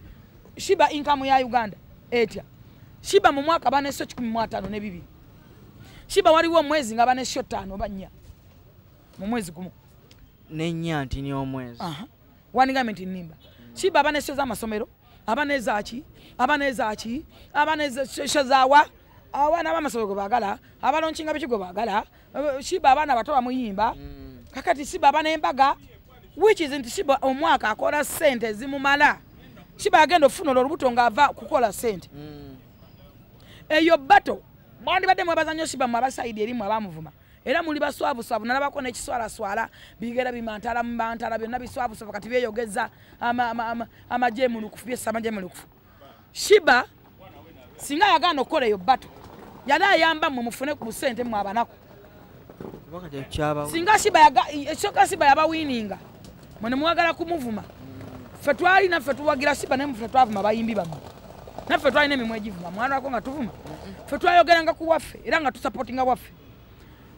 Sheebah income ya Uganda etya? Sheebah mu mwaka aba ne show 152. Sheebah waliwo omwezi nga aba ne show 5 oba 4 mu mwezi gumu. N'ennya nti ni omwezi. Wandigambe nti nnimba. Sheebah aba ne show z'amasomero, aba n'ezaaki, aba n'ezaaki, aba n'eshow zaawa, abaana b'amasomero gwe baagala, abalonkinga biki gwe baagala. Sheebah abaana bato bamuyimba. Kakati Sheebah aba n'embaga, which is nti Sheebah omwaka akola ssente ezimumala. Sheebah agenda okufuna olwo olubuto ng'ava kukola ssente. Eyo bato mwandibadde mwebaza nnyo Sheebah mmwe abasayidi eri mmwe abamuvuma. Era muli baswabuswabu, nalabako n'ekiswalaswala, bigera bimantala mubantala byonna biswabuswabu kati byeyogeza amajemulukufu, byessa amajemulukufu. Sheebah singa yagaana okukola eyo bato, yali ayamba mmwe mufune ku busente mmwe abanaku. Singa Sheebah yabawiininga, mmwe ne mwagala kumuvuma. Ffe twalina ffe tuwagira Sheebah naye ffe twavuma bayimbi bammwe. Naffe twalina emimwa egivuma, mwanwako nga tuvuma. Ffe twayogeranga ku waffe era nga tusupportinga waffe.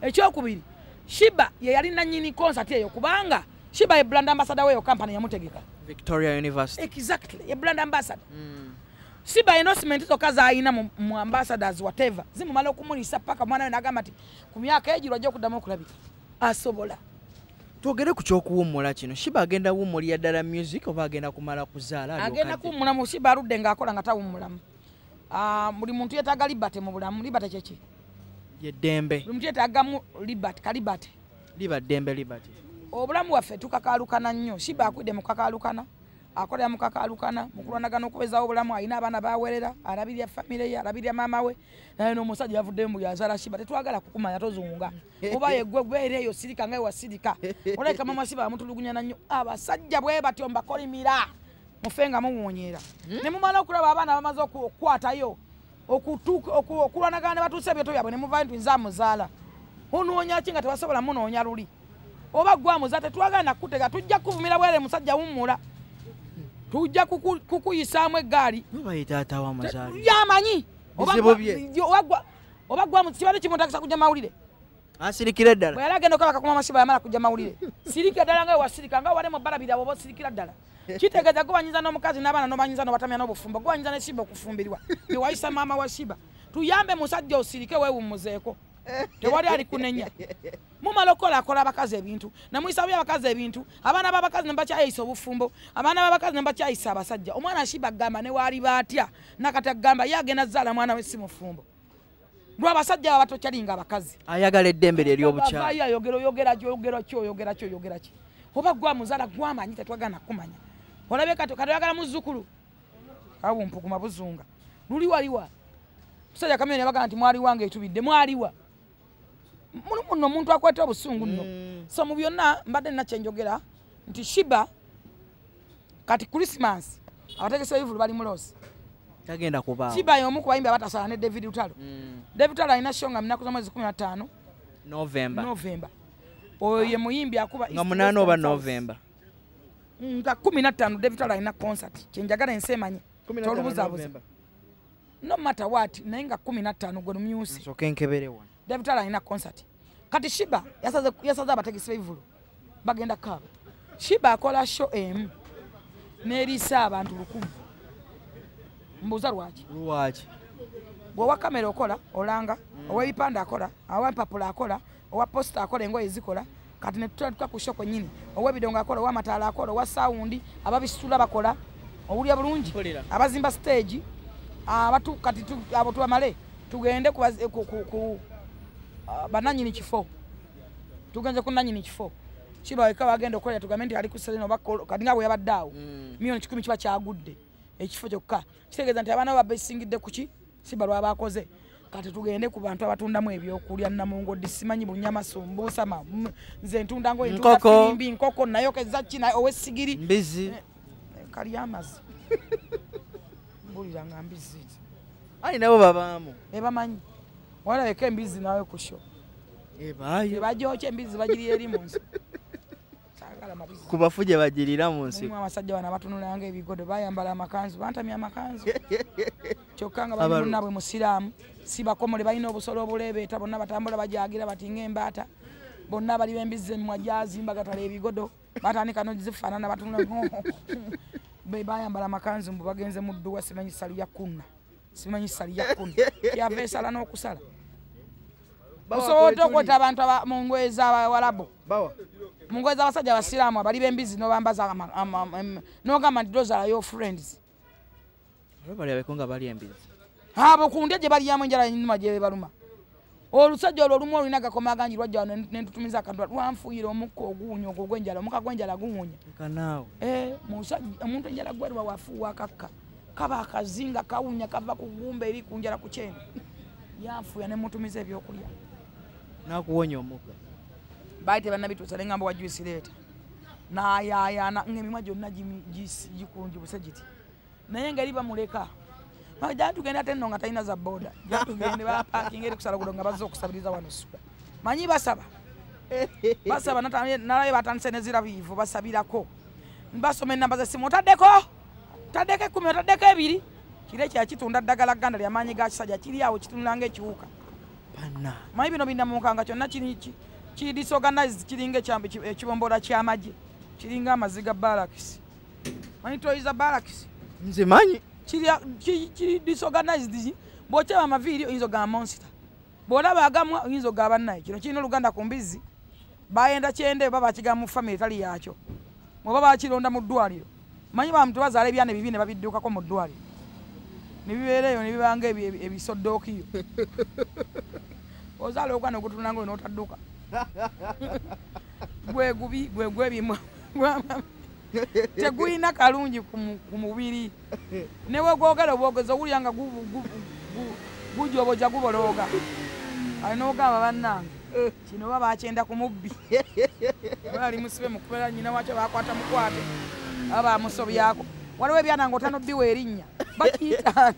Ekyokubiri, Sheebah ye yali nannyini concert eyo kubanga Sheebah ye brand ambassador w'eyo company yamutegeka. Victoria University. Exactly, ye brand ambassador. Sheebah endorsement zokka z'alina mu ambassadors whatever zimumala okumulisa paka mwana we n'agamba nti ku myaka egyo lwajja okuddamu okulabika. Asobola. Twogere ku ky'okuwummula kino. Sheebah agenda wummulira ddala music oba agenda kumala kuzaala? Agenda kuwummulamu. Sheebah aludde ng'akola nga tawummulamu. Buli muntu yeetaaga liberty mu bulamu. Liberty kye ki? Yeddembe. Buli muntu yeetaagamu liberty, ka liberty. Liba ddembe, liberty. Obulamu bwaffe tukakaalukana nnyo. Sheebah akudde mu kakaalukana, akolera mu kakaalukana, mu kulwanagana okubeezaawo obulamu. Alina abaana bawerera, alabirira famire ye, alabirira maama we. Naye n'omusajja yavuddeyo mbu yazaala Sheebah. Tetwagala kukumanya, tozunga. Oba ye ggwe gweera eyo sirika nga wasirika. Olabika maama Sheebah amutulugunya nnyo. Abasajja bwe batyo mbakolimira. Mufe nga muwonyeera. Ne mumala okulaba abaana bamaze okukwatayo, okulwanagana ne batuusa ebyoto byabwe ne muvaayo nti nze amuzaala. Onoonya ki nga tebasobola munoonya luli? Oba ggwe amuzaala, tetwagala nakutega, tujja kukuvumira bwere musajja wummula. Tujja kukuyisaamu eggaali. Oba ye taata wa muzaala. Yamanyi. Bizibu bye. Oba ggwe kibadde kimutakisa kujja mawulire. Asirikira ddala. Bwe yali agenda okulaba ku maama Sheebah yamala kujja mawulire. Sirikira ddala nga wasirika, nga wali mu bbalabira oba osirikira ddala. Kitegeeza gwe banyiza n'omukazi n'abaana n'obanyiza n'obatamya n'obufumbo, gwe banyiza ne Sheebah okufumbirwa. Bye wayisa maama wa Sheebah. Tuyambe musajja osirike weewummuzeeko. Tewali ali kunenya. Mumala okukola abakazi ebintu, namuyisa bubi abakazi ebintu, abaana b'abakazi ne bakyayisa obufumbo, abaana b'abakazi ne bakyayisa abasajja. Omwana Sheebah agamba ne waali baatya, nakati agamba ye agenda zaala mwana we si mufumbo. Lw'abasajja baba tokyalinga abakazi. Ayagala eddembe lye ery'obukyala. Avaayo ayogera, oyogera ki, oyogera ki, oyogera ki, oyogera ki. Oba ggwe amuzaala gw'amanyi, tetwagala kumanya. Olabye kati oyagala muzzukulu. Awo mpuguma buzunga. Luli waliwa. Musajja Kamiliyoni yabagamba nti mwali wange etubidde, mwaliwa. Mulimu nno omuntu akwata obusungu nno. So mu byonna mbadde nina kye njogera nti Sheebah kati Christmas abategesi b'ebivvulu bali mu loss. Tagenda kubaawo. Sheebah y'omu ku bayimbi abatasaana ne David Lutalo. David Lutalo alina show nga munaku z'omwezi 15 November. Oyo ye muyimbi akuba nga 8 oba November. Nga 15 David Lutalo alina concert. Kye njagala ensi emanye. Tolubuzaabuza. No matter what, naye nga 15 gwe lumyusi. Nsooke nkebere wano. David Lutalo alina concert. Kati Sheebah yasaze abategesi b'ebivvulu bagenda kaaba. Sheebah akola show emu n'eriisa abantu 1000. Mbuuza lwaki? Lwaki? Bw'owa kamera okola, olanga, ow'ebipande akola, ow'empapula akola, owa posita akola, engoye zikola. Kati ne tutandika ku show kwennyini, ow'ebidongo akola, ow'amataala akola, owa sawundi, ababisitula bakola, owulira bulungi, abazimba stage, abatu kati abo tubamale tugende ku bananyini kifo. Tugenze ku nanyini kifo. Sheebah weka bagenda okukolera tugambe nti ali ku Serena oba kati nga bwe yabadde awo. Miliyoni 10 kiba kyagudde ekifo kyokka. Kitegeeza nti abaana babesingidde ku ki Sheebah lw'abakoze. Kati tugende ku bantu abatundamu ebyokulya, namungoddi, simanyi bunyama, sumbuusa, nze ntunda ngoye, ntunda firimbi, nkoko, nayokeza ki, ow'essigiri. Mbizi. Kali amazzi. Mbulira nga mbizi. Ali nabo babaamu. Ebamanyi. Walabeka embizi nawe ku show. Ebaayo. Ebajokya embizi bagirira eri mu nsi. Saagala mabizi. Ku bafu gye bagirira mu nsi. Mulimu abasajja bano abatunulanga ebigodo, bayambala amakanzu, bantamya amakanzu. Kyokka nga bali munnaabwe musiraamu, si bakomole, balina obusolo obuleebeeta, bonna batambula bajagira bati ng'embaata. Bonna bali b'embizzi emimwa gyazimba gatwala ebigodo batandika nogizifaanana batunula be bayambala amakanzu mbu bagenze mu dduwa simanyi sali ya kunna simanyi sali ya kunna kyava esala n'okusala. Osobola okwota abantu mu ngoye z'abawalabu, mu ngoye z'abasajja abasiraamu abali b'embizzi n'obambaza n'ogamba nti those are your friends. Balabeko nga bali embizzi abo ku ndya gye balyamu enjala ennuma gye baluma. Olusajja olwo olumu olulina agakoma agangi lwajja wano ne ntutumiza akantu lwanfuuyira omukka oguwunya ogwo ogw'enjala, omukka gw'enjala guwunya. Omuntu enjala gwerwa wafuuwa akakka kaba akazinga kawunya kava ku ggumba eri ku njala ku kyenda. Yanfuuya ne mutumiza ebyokulya. N'akuwonya omukka. Baali tebannabituusa ne ŋŋamba wa juice leeta. N'ayaayaana ng'emimwa gyonna gikunjubuse giti. Naye ngeri bamuleka. Jatugende ate nno nga talina za boda. Jatugende bapaakinga eri kusala gudo nga bazze okusabiriza wano sula. Manyi basaba. Basaba nalaye batandise ne zirabiivu basabirako. Basoma ennamba z'essimu otaddeko? Otaddeko 10 otaddeko 2. Kiro ekyo yakitunda ddagala gganda ly'amaanyi ga kisajja kiri awo kitunula ng'ekiwuka. Manyi bino binnamunkanga kyonna kiri disorganized kiringa ekibombola ky'amagye. Kiringa amazzi ga balakisi. Manyi toyiza balakisi? Nze manyi. Kiri disorganized bw'okyaba amaviiri oyinza ogamba monster, bw'olaba agamwa oyinza ogamba bannaye. Kino kirina oluganda ku mbizzi bayenda kyende oba bakigamba mu famire etali yaakyo oba bakironda mu ddwaliro. Manyi bantu bazaala ebyana ebibi ne babiddukako mu ddwaliro ne bibeera eyo ne bibanga ebisodookiyo. Ozaala ogwana ogutunula nga n'otadduka gwe gubi gwe gwebimwa tegulina kalungi ku mubiri. Ne bwogogera obwogezi owulira nga gujoboja gubolooga. Alina ogamba bannange kino oba bakyenda ku mubbi oba ali musibe mu kubeera nnyina waakyo baakwata mukwate oba bamusobyako. Waliwo ebyana ng'otano bbiwa erinnya bakiyita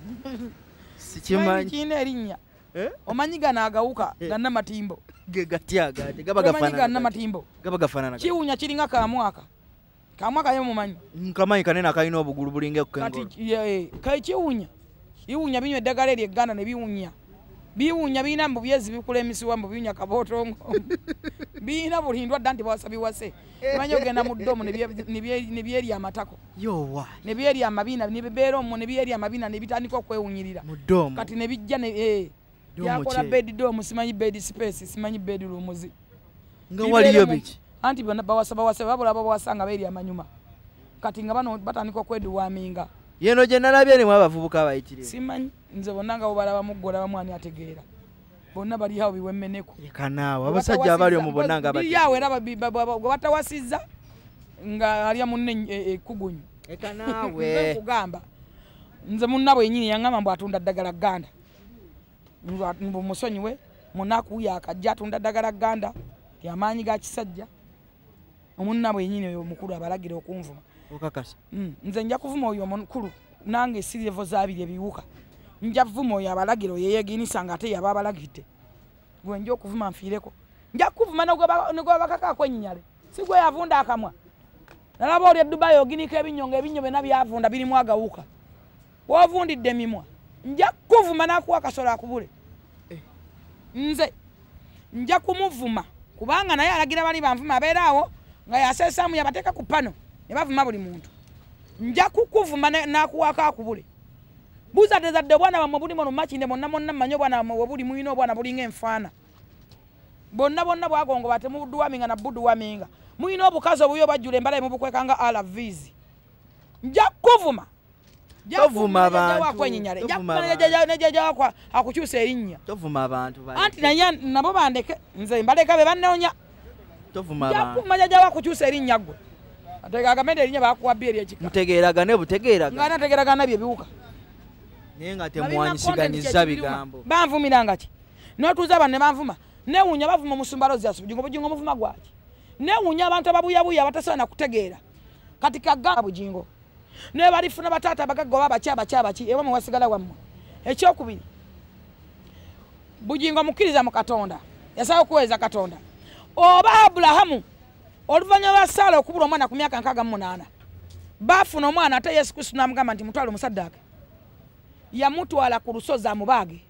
sikimanyi kirina erinnya. Omanyi gano agawuka gannamatimbo ge gatya agate gaba gafaanana gannamatimbo gaba gafaanana kiwunya kiringa kamwaka. Kamwaka ye mumanyi? Nkamanyi kanene akalina obugulu bulinga ekukengolo. Kati kiwunya biwunya binywa eddagala eryo egganda ne biwunya. Biwunya birina mbu byezi bikula emisiwa mbu biwunya kabootongo. Birina buli ndwadde nti bawasa biwase. Manyi ogenda mu ddomu ne byerya amatako. Yowa. Ne byerya amabina ne bibeera omwo ne byerya amabina ne bitandika okwewunyirira. Mu ddomu. Kati ne bijja ne byakola bed dome simanyi bed space simanyi bed rooms. Nga waliyo biki? Anti bonna bawasa bawasa babula bawasa nga beerya amanyuma. Kati nga bano batandika okweduwaminga. Yeno gye nalabye ne abavubuka abayitirivu. Simanyi nze bonna nga bobalaba muggola bamu ani ategeera. Bonna bali awo biwemmeneko. Leka naawe abasajja abali omwo bonna nga bali awo era gwe batawasizza nga alya munne ekkugunyu. Leka naawe. Nkugamba nze munnabwe yennyini yaŋŋamba mbu atunda ddagala gganda. Mbu musonyiwe munaku yakajja atunda ddagala gganda lyamaanyi ga kisajja. Omunnabwe yennyini oyo omukulu abalagira okunvuma. Okakasa. Nze nja kuvuma oyo omukulu nange sirevo zaabiri ebiwuka. Nja kuvuma oyo abalagira oyo yeeginisa nga ate yaba abalagidde. Gwe nja okuvuma nfiireko. Nja kuvuma ne gwe bakakaako ennyinyale. Si gwe yavunda akamwa. Nalaba oli e Dubai oginika ebinnyo ng'ebinnyo byonna byavunda birimu agawuka. W'ovundidde emimwa. Nja kuvuma n'akuwa akasolo akubule. Nze nja kumuvuma kubanga naye alagira bali banvuma abeera awo nga yaseesaamu yabateeka ku pano ne bavuma buli muntu. Nja kukuvuma n'akuwaako akubule. Buzaddezadde obwana bwammwe buli muno Makindye mwonna mwonna mmanyi obwana bwammwe we buli mulina obwana bulinga enfaana. Bonna bonna bwagongoba temubuduwaminga na buduwaminga. Mulina obukazi obuyo bajjula embala emubukweka nga RVs. Nja kuvuma. Tovuma abantu. Nja kuvuma ne jjajja wako akukyusa erinnya. Tovuma abantu. Anti naye nabo bandeke nze mbaleka be bannoonya. Tovuma abantu. Nja kuvuma jjajja wako akukyusa erinnya ggwe. Ate agamende erinnya baakuwa bbi ery'ekika. Mutegeeragane butegeeragane. Nga nategeeragana bye biwuka. Naye nga temwanyisiganyizza bigambo. Banvumiranga ki? N'otuuza bano ne banvuma. Neewuunya bavuma omusumba Rosius Bugingo, Bugingo muvuma gwaki? Neewuunya abantu ababuyabuya abatasobola na kutegeera. Kati kagga Bugingo. Ne balifuna bataata abagagga oba abaki abaki abaki ewammwe wasigala wammwe. Ekyokubiri, Bugingo mukkiriza mu Katonda. Yasaba okuweereza Katonda. Oba Abulahamu oluvannyuma lwa Saala okubula omwana ku myaka 68 baafuna omwana ate Yesu Kristo n'amugamba nti mutwale omusaddaaka. Yamutwala ku lusozi amubaage.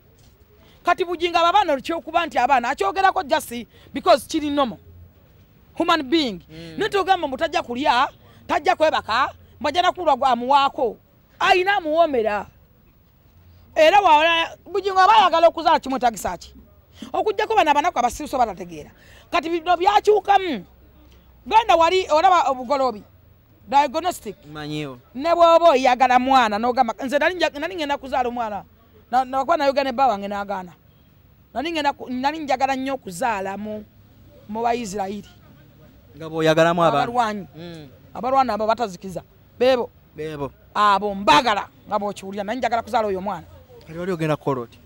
Kati Bugingo abo abaana ekyokuba nti abaana akyogerako just because kiri normal. human being. Nitugamba mbu tajja kulya, tajja kwebaka, mbajja nakulwa amuwaako. Ayina amuwoomera. Era wala Bujingo aba ayagala okuzaala kimwetagisa ki? Okuggyako bano abanaku abasiruso batategeera. Kati bino byakyukamu. Genda wali olaba obugolobi. Diagnostic. Manyiwo. Ne bw'oba oyagala mwana n'ogamba nze nali ngenda kuzaala omwana. Nakuba nayogera ne bba wange n'agaana. Nali njagala nnyo okuzaala mu Bayisirayiri. Nga bw'oyagalamu abantu. Abalwanyi. Abalwana abo batazikiza. Beebo. Beebo. Abo mbagala nga bw'okiwulira nali njagala kuzaala oyo omwana. Kati wali ogenda kukola oti?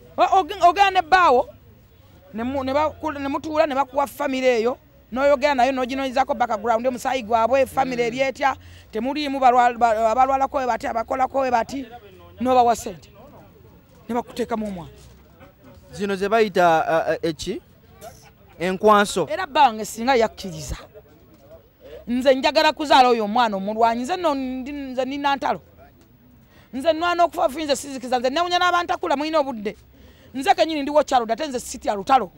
Ogenda ne bbaawo ne mutuula ne bakuwa famire eyo n'oyogera nayo n'oginoonyezako background omusaayi gwabwe famire eri etya temuliimu abalwalako we bati abakolako we bati n'obawa ssente ne bakuteekamu omwana. Zino ze bayita eki enkwanso. Era bba wange singa yakkiriza nze njagala kuzaala oyo omwana omulwanyi nze nno nze nina ntalo nze nwana okufa nze sizikiza nze newunya n'abantakula mulina obudde nze kennyini ndiwo kyalo ate nze sitya lutalo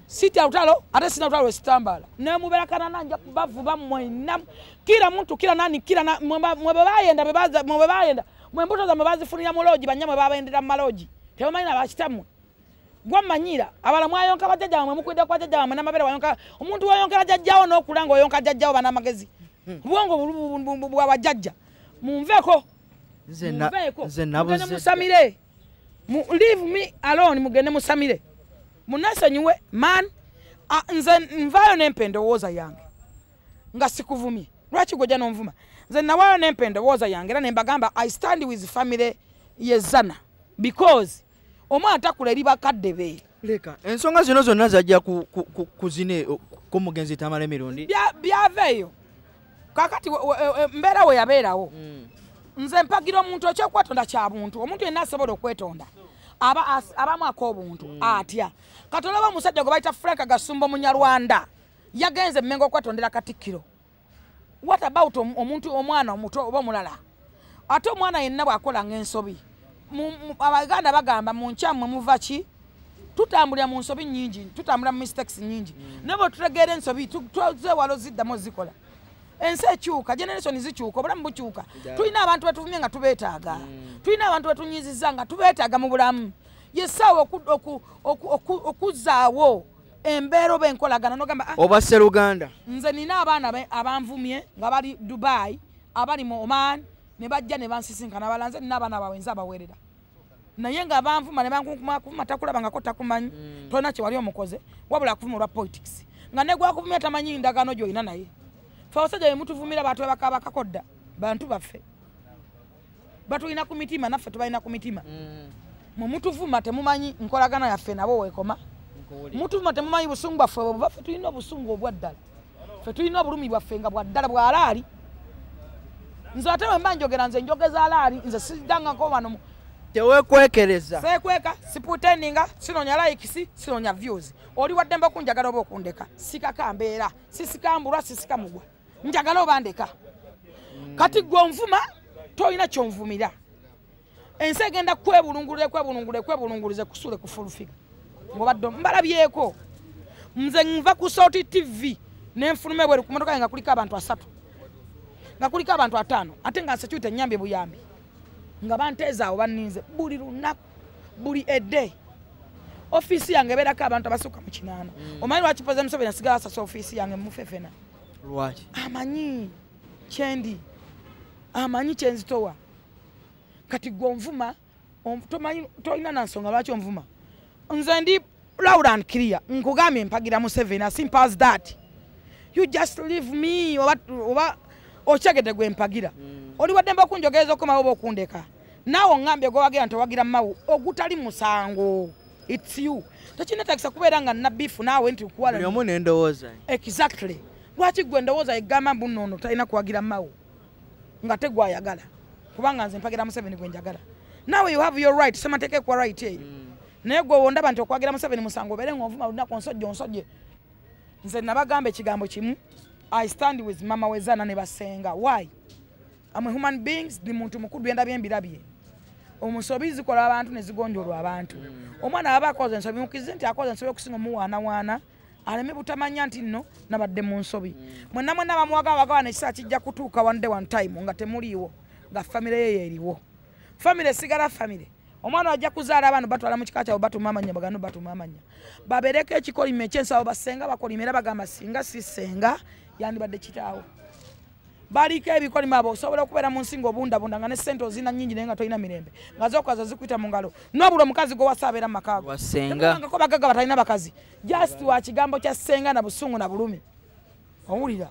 sitya lutalo ate sina lutalo lwe ne mubeera kanana nja kubavuba mwenna kila muntu kila nani kila mwe bayenda mwe bayenda mwe mbuto zammwe bazifunira mu loogi bannyamwe babendera mu maloogi tebamanyi na bakitammwe gwamanyira abala mwayonka bajjajja bammwe mukwidde kwa jjajja bammwe n'amabere wayonka omuntu wayonkera jjajjawo n'okula ng'oyonka jjajjawo banamagezi obwongo bwa bajjajja munveeko nze nabuze musamire leave me alone mugende musamire munasonyiwe man nze nvaayo nempa endowooza yange nga sikuvumye lwaki gojja n'onvuma nze nawaayo nempa endowooza yange era ne mbagamba I stand with family yezana because omwana takula eri bakadde be. Leka ensonga zino zonna zajja ku zine ku mugenzi Tamale Mirundi byaveeyo kakati mbeera we yabeerawo. Nze mpagira omuntu ekyokwetonda kya buntu omuntu yenna asobola okwetonda abamu ak'obuntu atya kati olaba omusajja gwe bayita Frank Gasumba Omunyarwanda yagenze Mmengo okwetondera Katikkiro. What about omuntu omwana omuto oba omulala? Ate omwana yenna bw'akola ng'ensobi Abaganda bagamba mu nkyammwe muva ki? Tutambulira mu nsobi nnyingi, tutambulira mu mistakes nnyingi naye bwe tutegeera ensobi twewala oziddamu ozikola. Ensi ekyuka, generation zikyuka, obulamu bukyuka. Tulina abantu betuvumye nga tubeetaaga. Tulina abantu betunyizizza nga tubeetaaga mu bulamu. Yessaawa okuzzaawo embeera oba enkolagana n'ogamba oba sseruganda. Nze nina abaana abanvumye nga bali Dubai, abali mu Oman, ne bajja ne bansisinkana balala nze nina abaana baabwe nze abaweerera. Naye nga banvuma ne bankunkumakuvuma takulabangako takumanyi tolina kye wali omukoze wabula akuvuma olwa politics. Nga ne gwakuvumye tamanyi ndagaano gy'olina naye. Ffe abasajja be mutuvumira batwebakabakako dda bantu baffe batulina ku mitima naffe tubalina ku mitima. Mwe mutuvuma temumanyi nkolagana yaffe nabo weekoma. Mutuvuma temumanyi busungu bwaffe bwe baffe tulina obusungu obwa ddala. Ffe tulina obulumi bwaffe nga bwa ddala bwa alaali. Nze ate bwe mba njogera nze njogeza alaali nze siddangako wano tewekwekereza. Seekweka, siputendinga, sinoonya likes, sinoonya views. Oli waddembe okunjagala oba okundeka. Sikaka mbeera, sisikambulwa, sisikamugwa. Njagala oba ndeka. Kati gwe onvuma tolina kyonvumira. Ensi egenda kwebulungulira kwebulungulira kusule kufulufiga. Ng'obadde mbalabyeko. Nze nva ku Salt TV ne nfuluma ebweru ku mmotoka yange nga kuliko abantu 3. Nga kuliko abantu 5 ate nga security ennyambye buyambi. Nga banteeza awo banninze buli lunaku buli edde. Ofiisi yange ebeerako abantu abasukka mu 8. Omanyi lwaki President Museveni asigala asasa ofiisi yange mufefena? Lwaki? Amanyi kyendi, amanyi kyenzitowa. Kati gwe onvuma tomanyi tolina na nsonga lwaki onvuma. Nze ndi loud and clear nkugambye mpagira Museveni as simple as that. You just leave me oba okyegedde gwe mpagira. Oli waddembe okunjogereza okomawo oba okundeka. Naawe oŋŋambye gwewagira nti owagira Mao ogutali musango. It's you. Tekinneetagisa kubeera nga nabbiifu naawe nti nkuwala. Buli omu n'endowooza. Exactly. Lwaki gwe endowooza egamba mbu nno ono talina kuwagira Mao nga tegwayagala kubanga nze mpagira Museveni gwe njagala. Naawe you have your right, ssemateeka ekuwa right eyo. Naye gwe wondaba nti okwagira Museveni musango obeere ng'onvuma lunaku onsojje onsojje. Nze nabagamba ekigambo kimu, I stand with Mama Wezana ne basenga. Why? I'm a human being, ndi muntu mukulu byendabye mbirabye. Omusobi zikola abantu ne zigonjolwa abantu. Omwana aba akoze ensobi mukize nti akoze ensobi okusinga omuwaanawaana Aleme butamanya nti nno nabadde mu nsobi. Mwenna mwenna bamuwaga wagawana ekisa kijja kutuuka one day one time nga temuliiwo, nga famire ye eriwo. Famire sigala famire. Omwana ajja kuzaala abaana batwala mu kika kyabwe batuma amannya bagano batuma amannya. Babeereko ekikolimo eky'ensawo basenga bakolima era bagamba singa si ssenga yandibadde kitaawo. Baliko ebikolimo abo osobola okubeera mu nsi ng'obundabunda nga ne ssente ozina nnyingi naye nga tolina mirembe. Nga z'okaza zikuyita mu ngalo. N'obula omukazi gw'owasa abeera mu maka go. Temulabangako bagagga batalina bakazi. Just wa kigambo kya ssenga na busungu na bulumi. Owulira.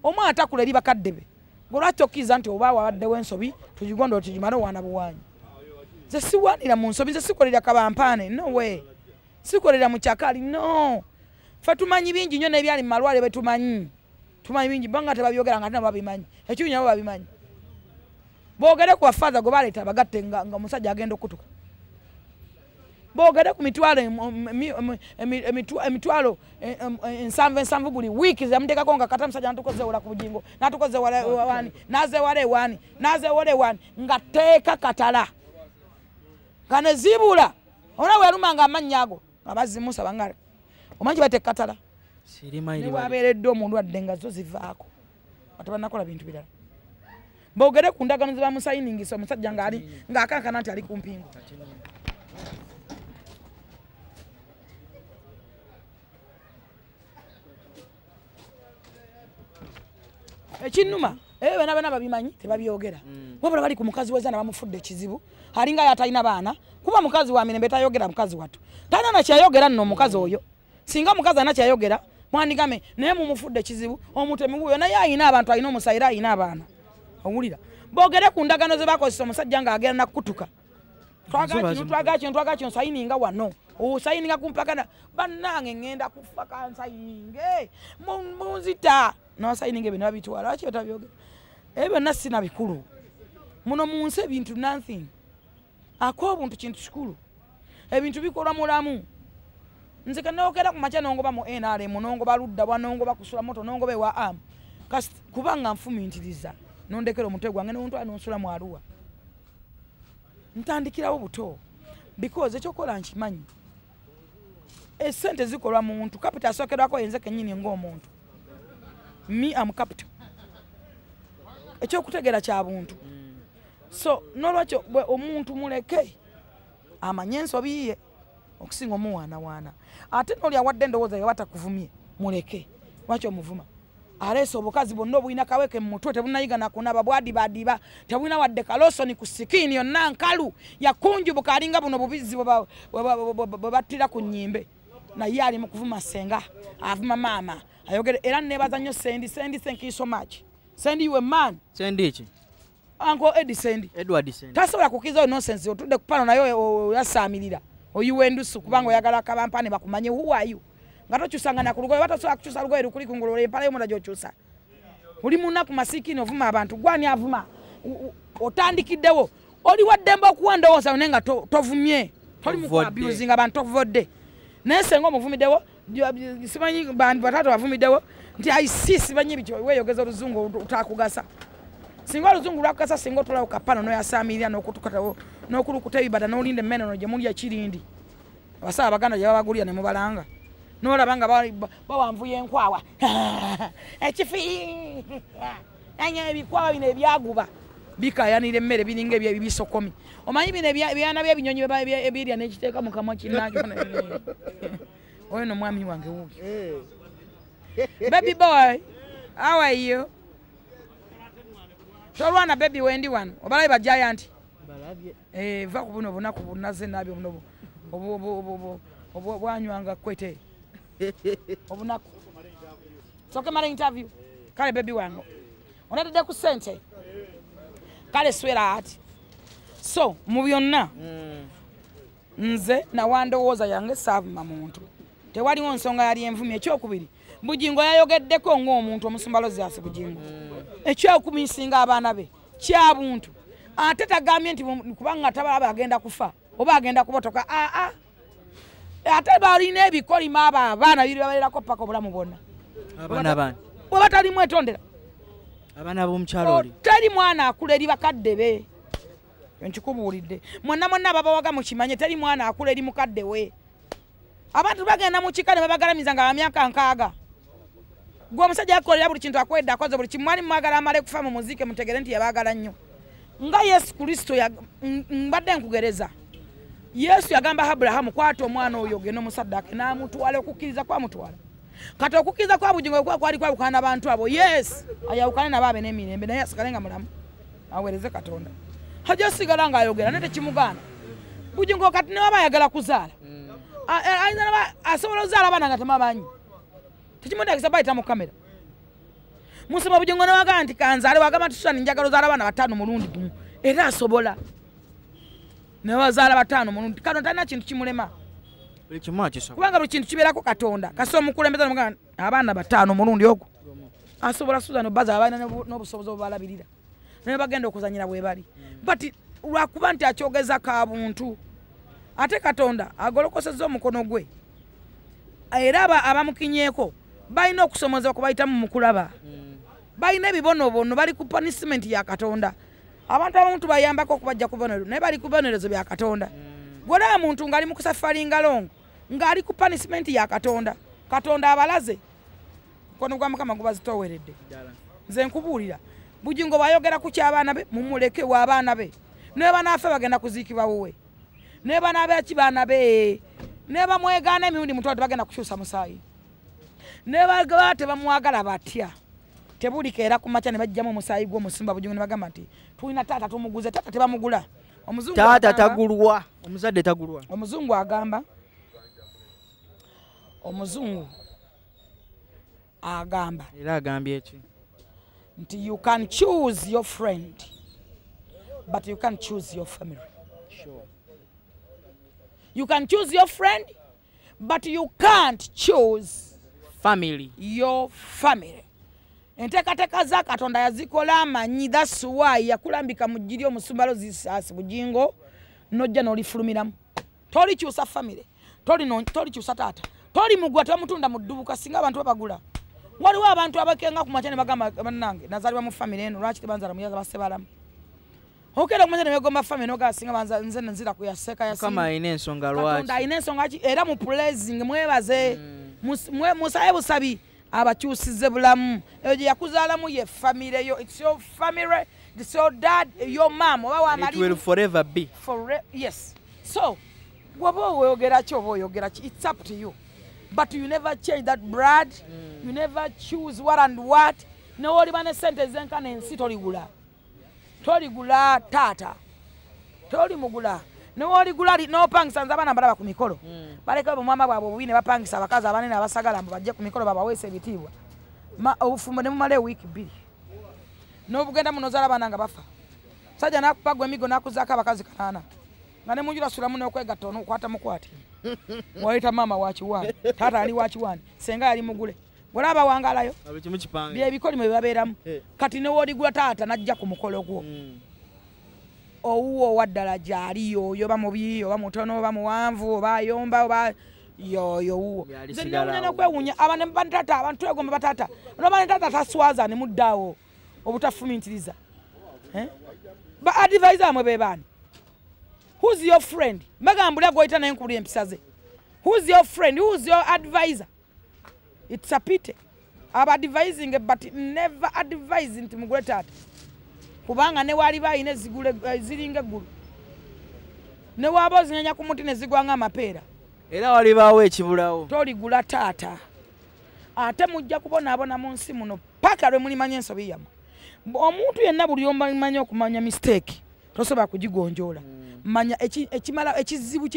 Omwana takula eri bakadde be. Gwe lwaki okkiriza nti oba wabaddewo ensobi tugigonde tugimale owaana buwanyi. Nze siwanira mu nsobi, nze sikolera kabampaane, no way. Sikolera mu kyakali, no. Ffe tumanyi bingi nnyo n'ebyali mu malwaliro bye tumanyi. Tumanyi bingi banga tebabyogera nga nabo babimanyi. Ekibi nabo babimanyi. Boogere ku bafather gwe baleeta bagatte nga omusajja agenda okutuka. Boogere ku mitwalo emitwalo 7 7 buli wiiki zamuteekako nga kata musajja n'atukozewala ku Bugingo, n'atukozewala ewani, n'azewala ewani, n'azewala ewani nga teeka katala. Nga ne zibula. Ona bwe yalumanga amannya ago nga bazimusaba nga omanyi bateeka katala. Ne wabeeredde omulwadde nga zo zivaako nga tebannakola bintu birala. Boogere ku ndagaano ze bamusayiningisa omusajja ng'ali ng'akankana nti ali ku mpingu. Ekinnuma ebyo byonna byonna babimanyi tebabyogera. Wabula bali ku mukazi w'ezaana bamufudde ekizibu, alinga y'atalina baana, kuba mukazi wa mirembe tayogera mukazi wattu. Talina na kyayogera nno omukazi oyo. Singa omukazi alina kyayogera mwandigame naye mumufudde ekizibu, omutemi wuuyo naye ayina abantu, alina omusayira, ayina abaana. Owulira. Boogere ku ndagaano ze bakozesa omusajja ng'agenda nakukutuka. Twagala kino, twagala kino, twagala kino, sayininga wano. Osayininga ku mpaka bannange ŋŋenda kufa kansayininge. Munzita. N'asayininga ebyo ne babitwala, lwaki batabyogera? Ebyo byonna sina bikulu. Muno mu nsi ebintu nothing. Ak'obuntu kintu kikulu. Ebintu bikolwa mulamu. Nze kanookera ku makya n'ongoba mu NRM, n'ongoba ludda wa, n'ongoba kusula moto, n'ongoba ewa AM. Kubanga nfumintiriza, n'ondekera omutwe gwange n'ontwala n'onsula mu Arua. Ntandikirawo buto. Because ekyokola nkimanyi. Essente zikolwa muntu, capital asookerwako yenze kennyini ng'omuntu. Me am capital. Ekyokutegeera kya buntu. So n'olwekyo omuntu muleke amanye ensobi ye okusinga omuwaanawaana. Ate n'oli awadde endowooza ye batakuvumye muleke. Lwaki omuvuma? Aleese obukazi bwonna obulina kaweke mu mutwe tebunayiga na kunaaba bwadibadiba, tebulina wadde kalosoni ku sikiini yonna nkalu yakunjubuka alinga buno bubizzi bwe battira ku nnyimbe. Naye ali mu kuvuma ssenga, avuma maama, ayogere era neebaza nnyo Sendi. Sendi, thank you so much. Sendi, you a man. Sendi ki? Uncle Eddie Sendi. Edward Sendi. Tasobola kukkiriza nonsense otudde ku pano naye oyasaamirira. Oyiwa endusu kubanga oyagala kabampane bakumanye who are you. Nga tokyusanga na ku lugoye, batasobola kukyusa lugoye lukuli ku ngulu empala y'omunda gy'okyusa. Oli munaku masiikini ovuma abantu, gwani avuma? Otandikiddewo. Oli wa ddembe okuwa ndowooza naye nga tovumye. Toli mu ku-abusinga abantu tovodde. Naye ssenga omuvumiddewo, simanyi bantu batato bavumiddewo nti I see simanyi biki weeyogeza oluzungu otakugasa. Singa oluzungu lwakugasa singa otulawo kapano n'oyasaamirira n'okutukatawo n'okulukuta ebibada n'olinda emmene gye mulya kirindi. Abasawo Abaganda gye babagulira ne mubalanga. N'olaba nga bawanvuya enkwawa. Ekifi! Anya ebikwawa bino ebyaguba bikaayanira emmere biringa ebisokomi. Omanyi bino ebyana by'ebinyonyi ebirya n'ekiteeka mu kamwa kinnaakyo. Oyo no mwami wange wuuyo. Baby boy, how are you? Tolwana baby wendi wano. Obalabe ba giant. Balabye. Va ku buno bunaku bunaze nabyo buno obu bwanywanga kwete. Obunaku. Soke mara interview. Kale baby wange. Onatadde ku ssente. Kale sweetheart. So mu byonna nze nawa ndowooza yange saavuma muntu. Tewaliwo nsonga yali envumi. Ekyokubiri, Bugingo yayogeddeko ng'omuntu omusumba Lozasi Bugingo. Ekyokumisinga abaana be kya buntu. Ate tagambye nti kubanga tabalaba agenda kufa oba agenda kubotoka. Aa, ate balina ebikolimo abo abaana biri babeerako paka obulamu bwonna. Abaana bani? Bwe batalimu etondera. Abaana b'omukyalo oli. Teri mwana akula eri bakadde be. Nkikubuulidde. Mwenna mwenna ababawaga mukimanye teri mwana akula eri mukadde we. Abantu bagenda mu kika ne babagalamiza nga bamyaka 60. Gwe omusajja akolera buli kintu akwedda akoze buli kimu mwali mwagala amale kufa mu muzike mutegere nti yabaagala nnyo. Nga Yesu Kristo mbadde nkugereza. Yesu yagamba Abrahamu kwata omwana oyo ogende omusaddaake n'amutwala okukkiriza kwamutwala. Kati okukkiriza kwa Bujingo kwa kwali kwawukana n'abantu abo. Yes, ayawukane nabo abe n'emirembe naye asigale nga mulamu aweereze Katonda. Hajja sigala ng'ayogera naye tekimugaana. Bujingo kati ne waba ayagala kuzaala. Ayinza naba asobola ozaala abaana nga temabanyi. Tekimwetaagisa bayita mu kamera. Musoma Bujingo ne wagamba nti kanzaale wagamba nti Susan njagala ozaala abaana 5 mulundi gumu. Era asobola. Ne wazaala 5 mulundi. Kano talina kintu kimulema. Buli kimu akisobola. Kubanga buli kintu kibeerako Katonda. Kasita omukulembeze n'omugamba abaana 5 mulundi ogwo. Asobola Susan obaza abaana n'obusobozi obubalabirira. Naye bagenda okuzannyira bwe bali. But lwakuba nti akyogeza ka buntu. Ate Katonda agolokosezza omukono gwe. Era abamukinyeeko balina okusomozebwa kubayitamu mu kulaba. Balina ebibonoobono bali ku punishment ya Katonda. Abantu abamu tubayambako okubajja ku bibonerezo naye bali ku bibonerezo bya Katonda. Gw'olaba muntu ng'ali mu kusafaringa longo ng'ali ku punishment ya Katonda. Katonda abalaze mukono gwa Mukama gubazitooweredde. Nze nkubuulira Bujingo bw'ayogera ku ky'abaana be mumuleke w'abaana be. Ne banaafe bagenda kuziikibwa wuwe. Ne banaabe ki baana be. Ne bamwegaana emirundi mutwalo tebagenda kukyusa musaayi. Ne bagaba tebamwagala batya. Tebulikeera ku makya ne bajjamu omusaayi gw'omusumba Bujingo ne bagamba nti tulina taata tumuguze. Taata tebamugula. Omuzungu taata tagulwa. Omuzadde tagulwa. Omuzungu agamba. Omuzungu agamba. Era agambye ki? Nti you can choose your friend but you can't choose your family. Sure. You can choose your friend but you can't choose family. Your family. Enteekateeka za Katonda yazikola amanyi. That's why yakulambika mu ggiri omusumba Lozisasi Bujingo n'ojja n'olifulumiramu. Tolikyusa family, tolikyusa taata, tolimugwa tebamutunda mu ddubuka singa abantu babagula. Waliwo abantu abakenga ku makya ne bagamba bannange nazaalibwa mu family eno lwaki tebanzaala muyaza bassebalamu. Okera ku makya ne begomba family n'ogamba singa banza nze nzira ku yaseka yasinga. Mukama alina ensonga lwaki. Katonda alina ensonga ki era mu praising mwebaze. Musabe busabi abakyusize bulamu. Eyo gye yakuzaalamu ye family yo. It's your family, it's your dad, your mom. Oba wa It will forever be. Yes. So bw'oba oyogera ki oba oyogera ki, it's up to you. But you never change that blood. You never choose what and what. Ne woliba ne sente ezenkana ensi toligula. Toligula taata. Tolimugula. Ne woligula n'opangisa nze abaana mbalaba ku mikolo. Baleka obumwama bwabwe obubi ne bapangisa abakazi abanene abasagala mbu bajje ku mikolo babaweesa ebitiibwa. Obufumbo ne mumala ewiiki 2. N'obugenda muno ozaala abaana nga bafa. Musajja n'akupa gwe emigo n'akuzaako abakazi 8. Nga ne munju asulamu n'okwegatta onokwata mukwate. Wayita maama wa kiwaani, taata ali wa kiwaani, senga yali mugule. Bw'olaba wangalayo byebikolimo bye babeeramu. Kati ne w'oligula taata n'ajja ku mukolo gwo. Owuwo owa ddala gy'ali yoyo oba mubi oba mutono oba muwanvu oba ayomba oba yoyo wuwo. Nze newuunya n'okwewuunya bataata abantu twegomba bataata. Noba ne taata taswaza ne muddaawo obutafumiitiriza. Ba advisor mwe be baani? Who's your friend? Mbagamba gw'oyita naye nkubulira empisa ze. Who's your friend? Who's your advisor? It's a pity. Aba advising but never advising nti mugule taata. Kubanga ne waliba alina ziringa eggulu. Ne waba ozinyenya ku muti ne zigwa ng'amapeera. Era walibaawo ekibulawo. Toligula taata. Ate mujja kubonaabona mu nsi muno paka lwe mulimanya ensobi yammwe. Omuntu yenna buli omanyi okumanya mistake tosobola kugigonjoola. Manya ekimala ekizibu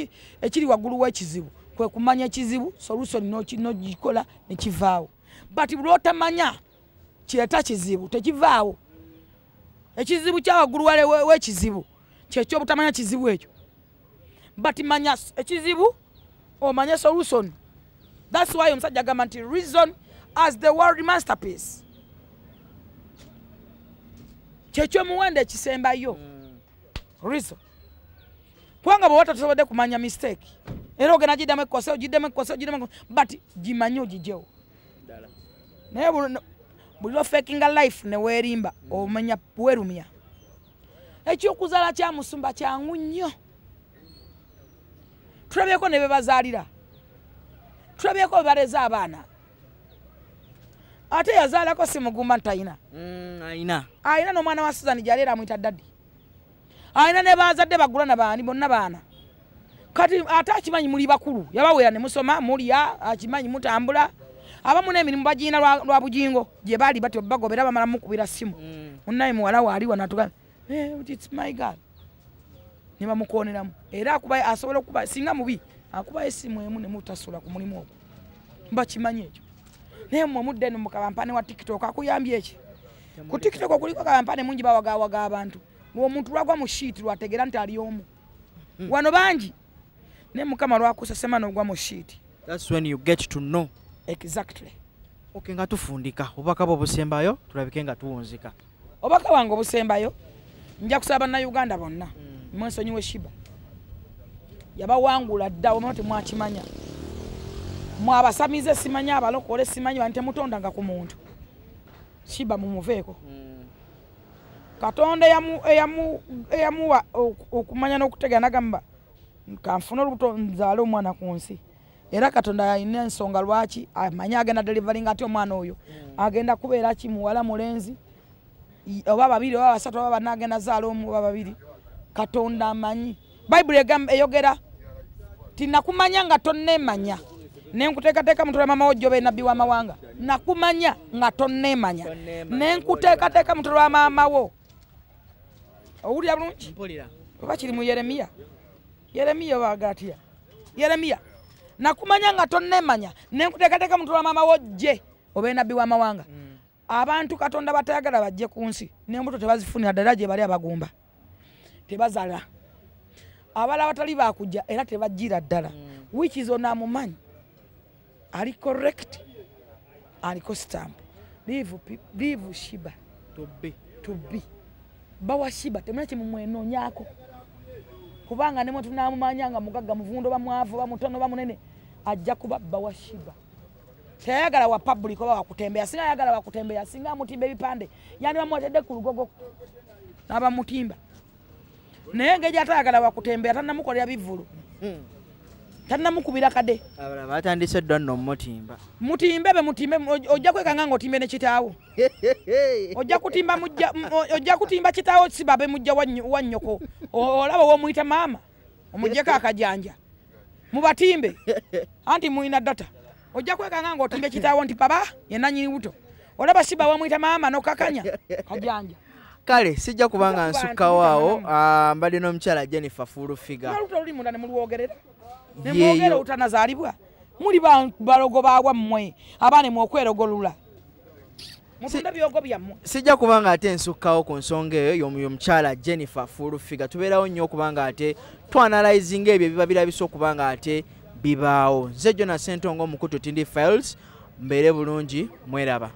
ekiri waggulu w'ekizibu kwe kumanya ekizibu solution n'ogikola ne kivaawo. But buli otamanya kireeta kizibu tekivaawo. Ekizibu kya waggulu w'ekizibu kyekyobutamanya kizibu ekyo. But manya ekizibu omanye solution. That's why omusajja agamba nti reason as the world masterpiece. Kyekyomuwendo ekisembayo. Reason. Kubanga bw'oba tosobodde kumanya mistake era ogenda giddamu ekkose ogiddemu ekkose ogiddemu, but gimanye ogigyewo. Naye buli lw'ofakinga life ne weerimba omanya weerumya. Ekyokuzaala kya musumba kyangu nnyo. Tulabyeko ne be bazaalira. Tulabyeko bwe baleze abaana. Ate yazaalako si mugumba nti Ayina. Ayina n'omwana wa Susan gyali era amuyita daddy. Ayina ne bazadde bagula na baani bonna baana. Kati ate akimanyi muli bakulu, yabaweera ne musoma, mulya, akimanyi mutambula. Abamu n'emirimu bagiyina lwa bujingo gye baali batyo bagobera bamala mukubira ssimu. Munnaye muwala we ali wano atugamba, "It's my girl." Ne bamukooneramu. Era akuba asobola okuba singa mubi, akuba essimu emu ne mutasula ku mulimu ogwo. Mbakimanyi ekyo. Naye mmwe mudde eno mu kabampane wa TikTok akuyambye eki? Ku TikTok kuliko kabampane mungi bawagaawaga abantu. Omuntu lwagwa mu sheet lwategeera nti ali omu. Wano bangi. Ne Mukama lwakusesema n'ogwa mu sheet. That's when you get to know. Exactly. Okay, nga tufundika obubaka bwo obusembayo tulabike nga tuwunzika. Obubaka bwange obusembayo nja kusaba bannayuganda bonna mwesonyiwe Shiba. Yabawangula dda omanyi temwakimanya. Mwabasamize simanya abalokole simanyi bantu temutondanga ku muntu. Shiba mumuveeko. Katonda eyamuwa okumanya n'okutegera n'agamba kanfune olubuto nzaale omwana ku nsi. Era Katonda alina ensonga lwaki amanyi agenda delivering ate omwana oyo. Agenda kubeera ki muwala mulenzi oba babiri oba basatu oba bana agenda zaala omu oba babiri. Katonda amanyi. Bayibuli eyogera ti nakumanya nga tonneemanya ne nkuteekateeka mutwe lwa maama wo gy'obeera nabbi w'amawanga. Nakumanya nga tonneemanya ne nkuteekateeka mutwe lwa maama wo. Owulira bulungi? Mpulira. Oba kiri mu Yeremiya. Yeremiya oba Galatia. Yeremiya. Nakumanya nga tonneemanya ne nkuteekateeka mutwe lwa maama wo gye obeere nabbi w'amawanga. Abantu Katonda batayagala bajje ku nsi n'embuto tebazifunira ddala gye bali abagumba. Tebazaala. Abalala batali baakujja era tebajjira ddala. Which is onamumanyi. Ali correct. Aliko stamp. Leave Shiba. To be. To be. Bawa Shiba temulina kye mumwenoonyaako. Kubanga ne mwe tunaamumanya nga mugagga muvundo oba mwavu oba mutono oba munene ajja kuba bawa Shiba. Teyayagala wa public oba wakutembeya. Singa ayagala wakutembeya, singa amutimba ebipande. Yani bamwatedde ku lugogo n'abamutimba. Naye engeri atayagala wakutembeya tannamukolera bivvulu. Tannamukubira kade. Abalala batandise dda nno mutimba. Mutimbe be mutimbe ojja kwekanga ng'otimbe ne kitaawo. Ojja kutimba mujja ojja kutimba kitaawo si babe mujja wa nnyoko. Olaba w'omuyita maama omuggyeko akajanja. Mubatimbe. Anti muyina data. Ojja kwekanga ng'otimbe kitaawo nti baba ye nannyini buto. Olaba si bawe omuyita maama n'okakanya kajanja. Kale sijja kubanga nsukkawo awo mbadde n'omukyala Jennifer Full Figure. N'olubuto luli munda ne mulwogerera. Ne mwogera obutanazaalibwa. Muli balogo baabwa mmwe abaana mwokwerogolula. Mutunda byogo byammwe. Sijja kubanga ate nsukkawo ku nsonga eyo y'omukyala Jennifer Full Figure. Tubeerawo nnyo okubanga ate twanalyzinga ebyo ebiba birabisa okubanga ate bibaawo. Nze Jonas Ssentongo omukutu Tindi Files, mbeere bulungi mweraba.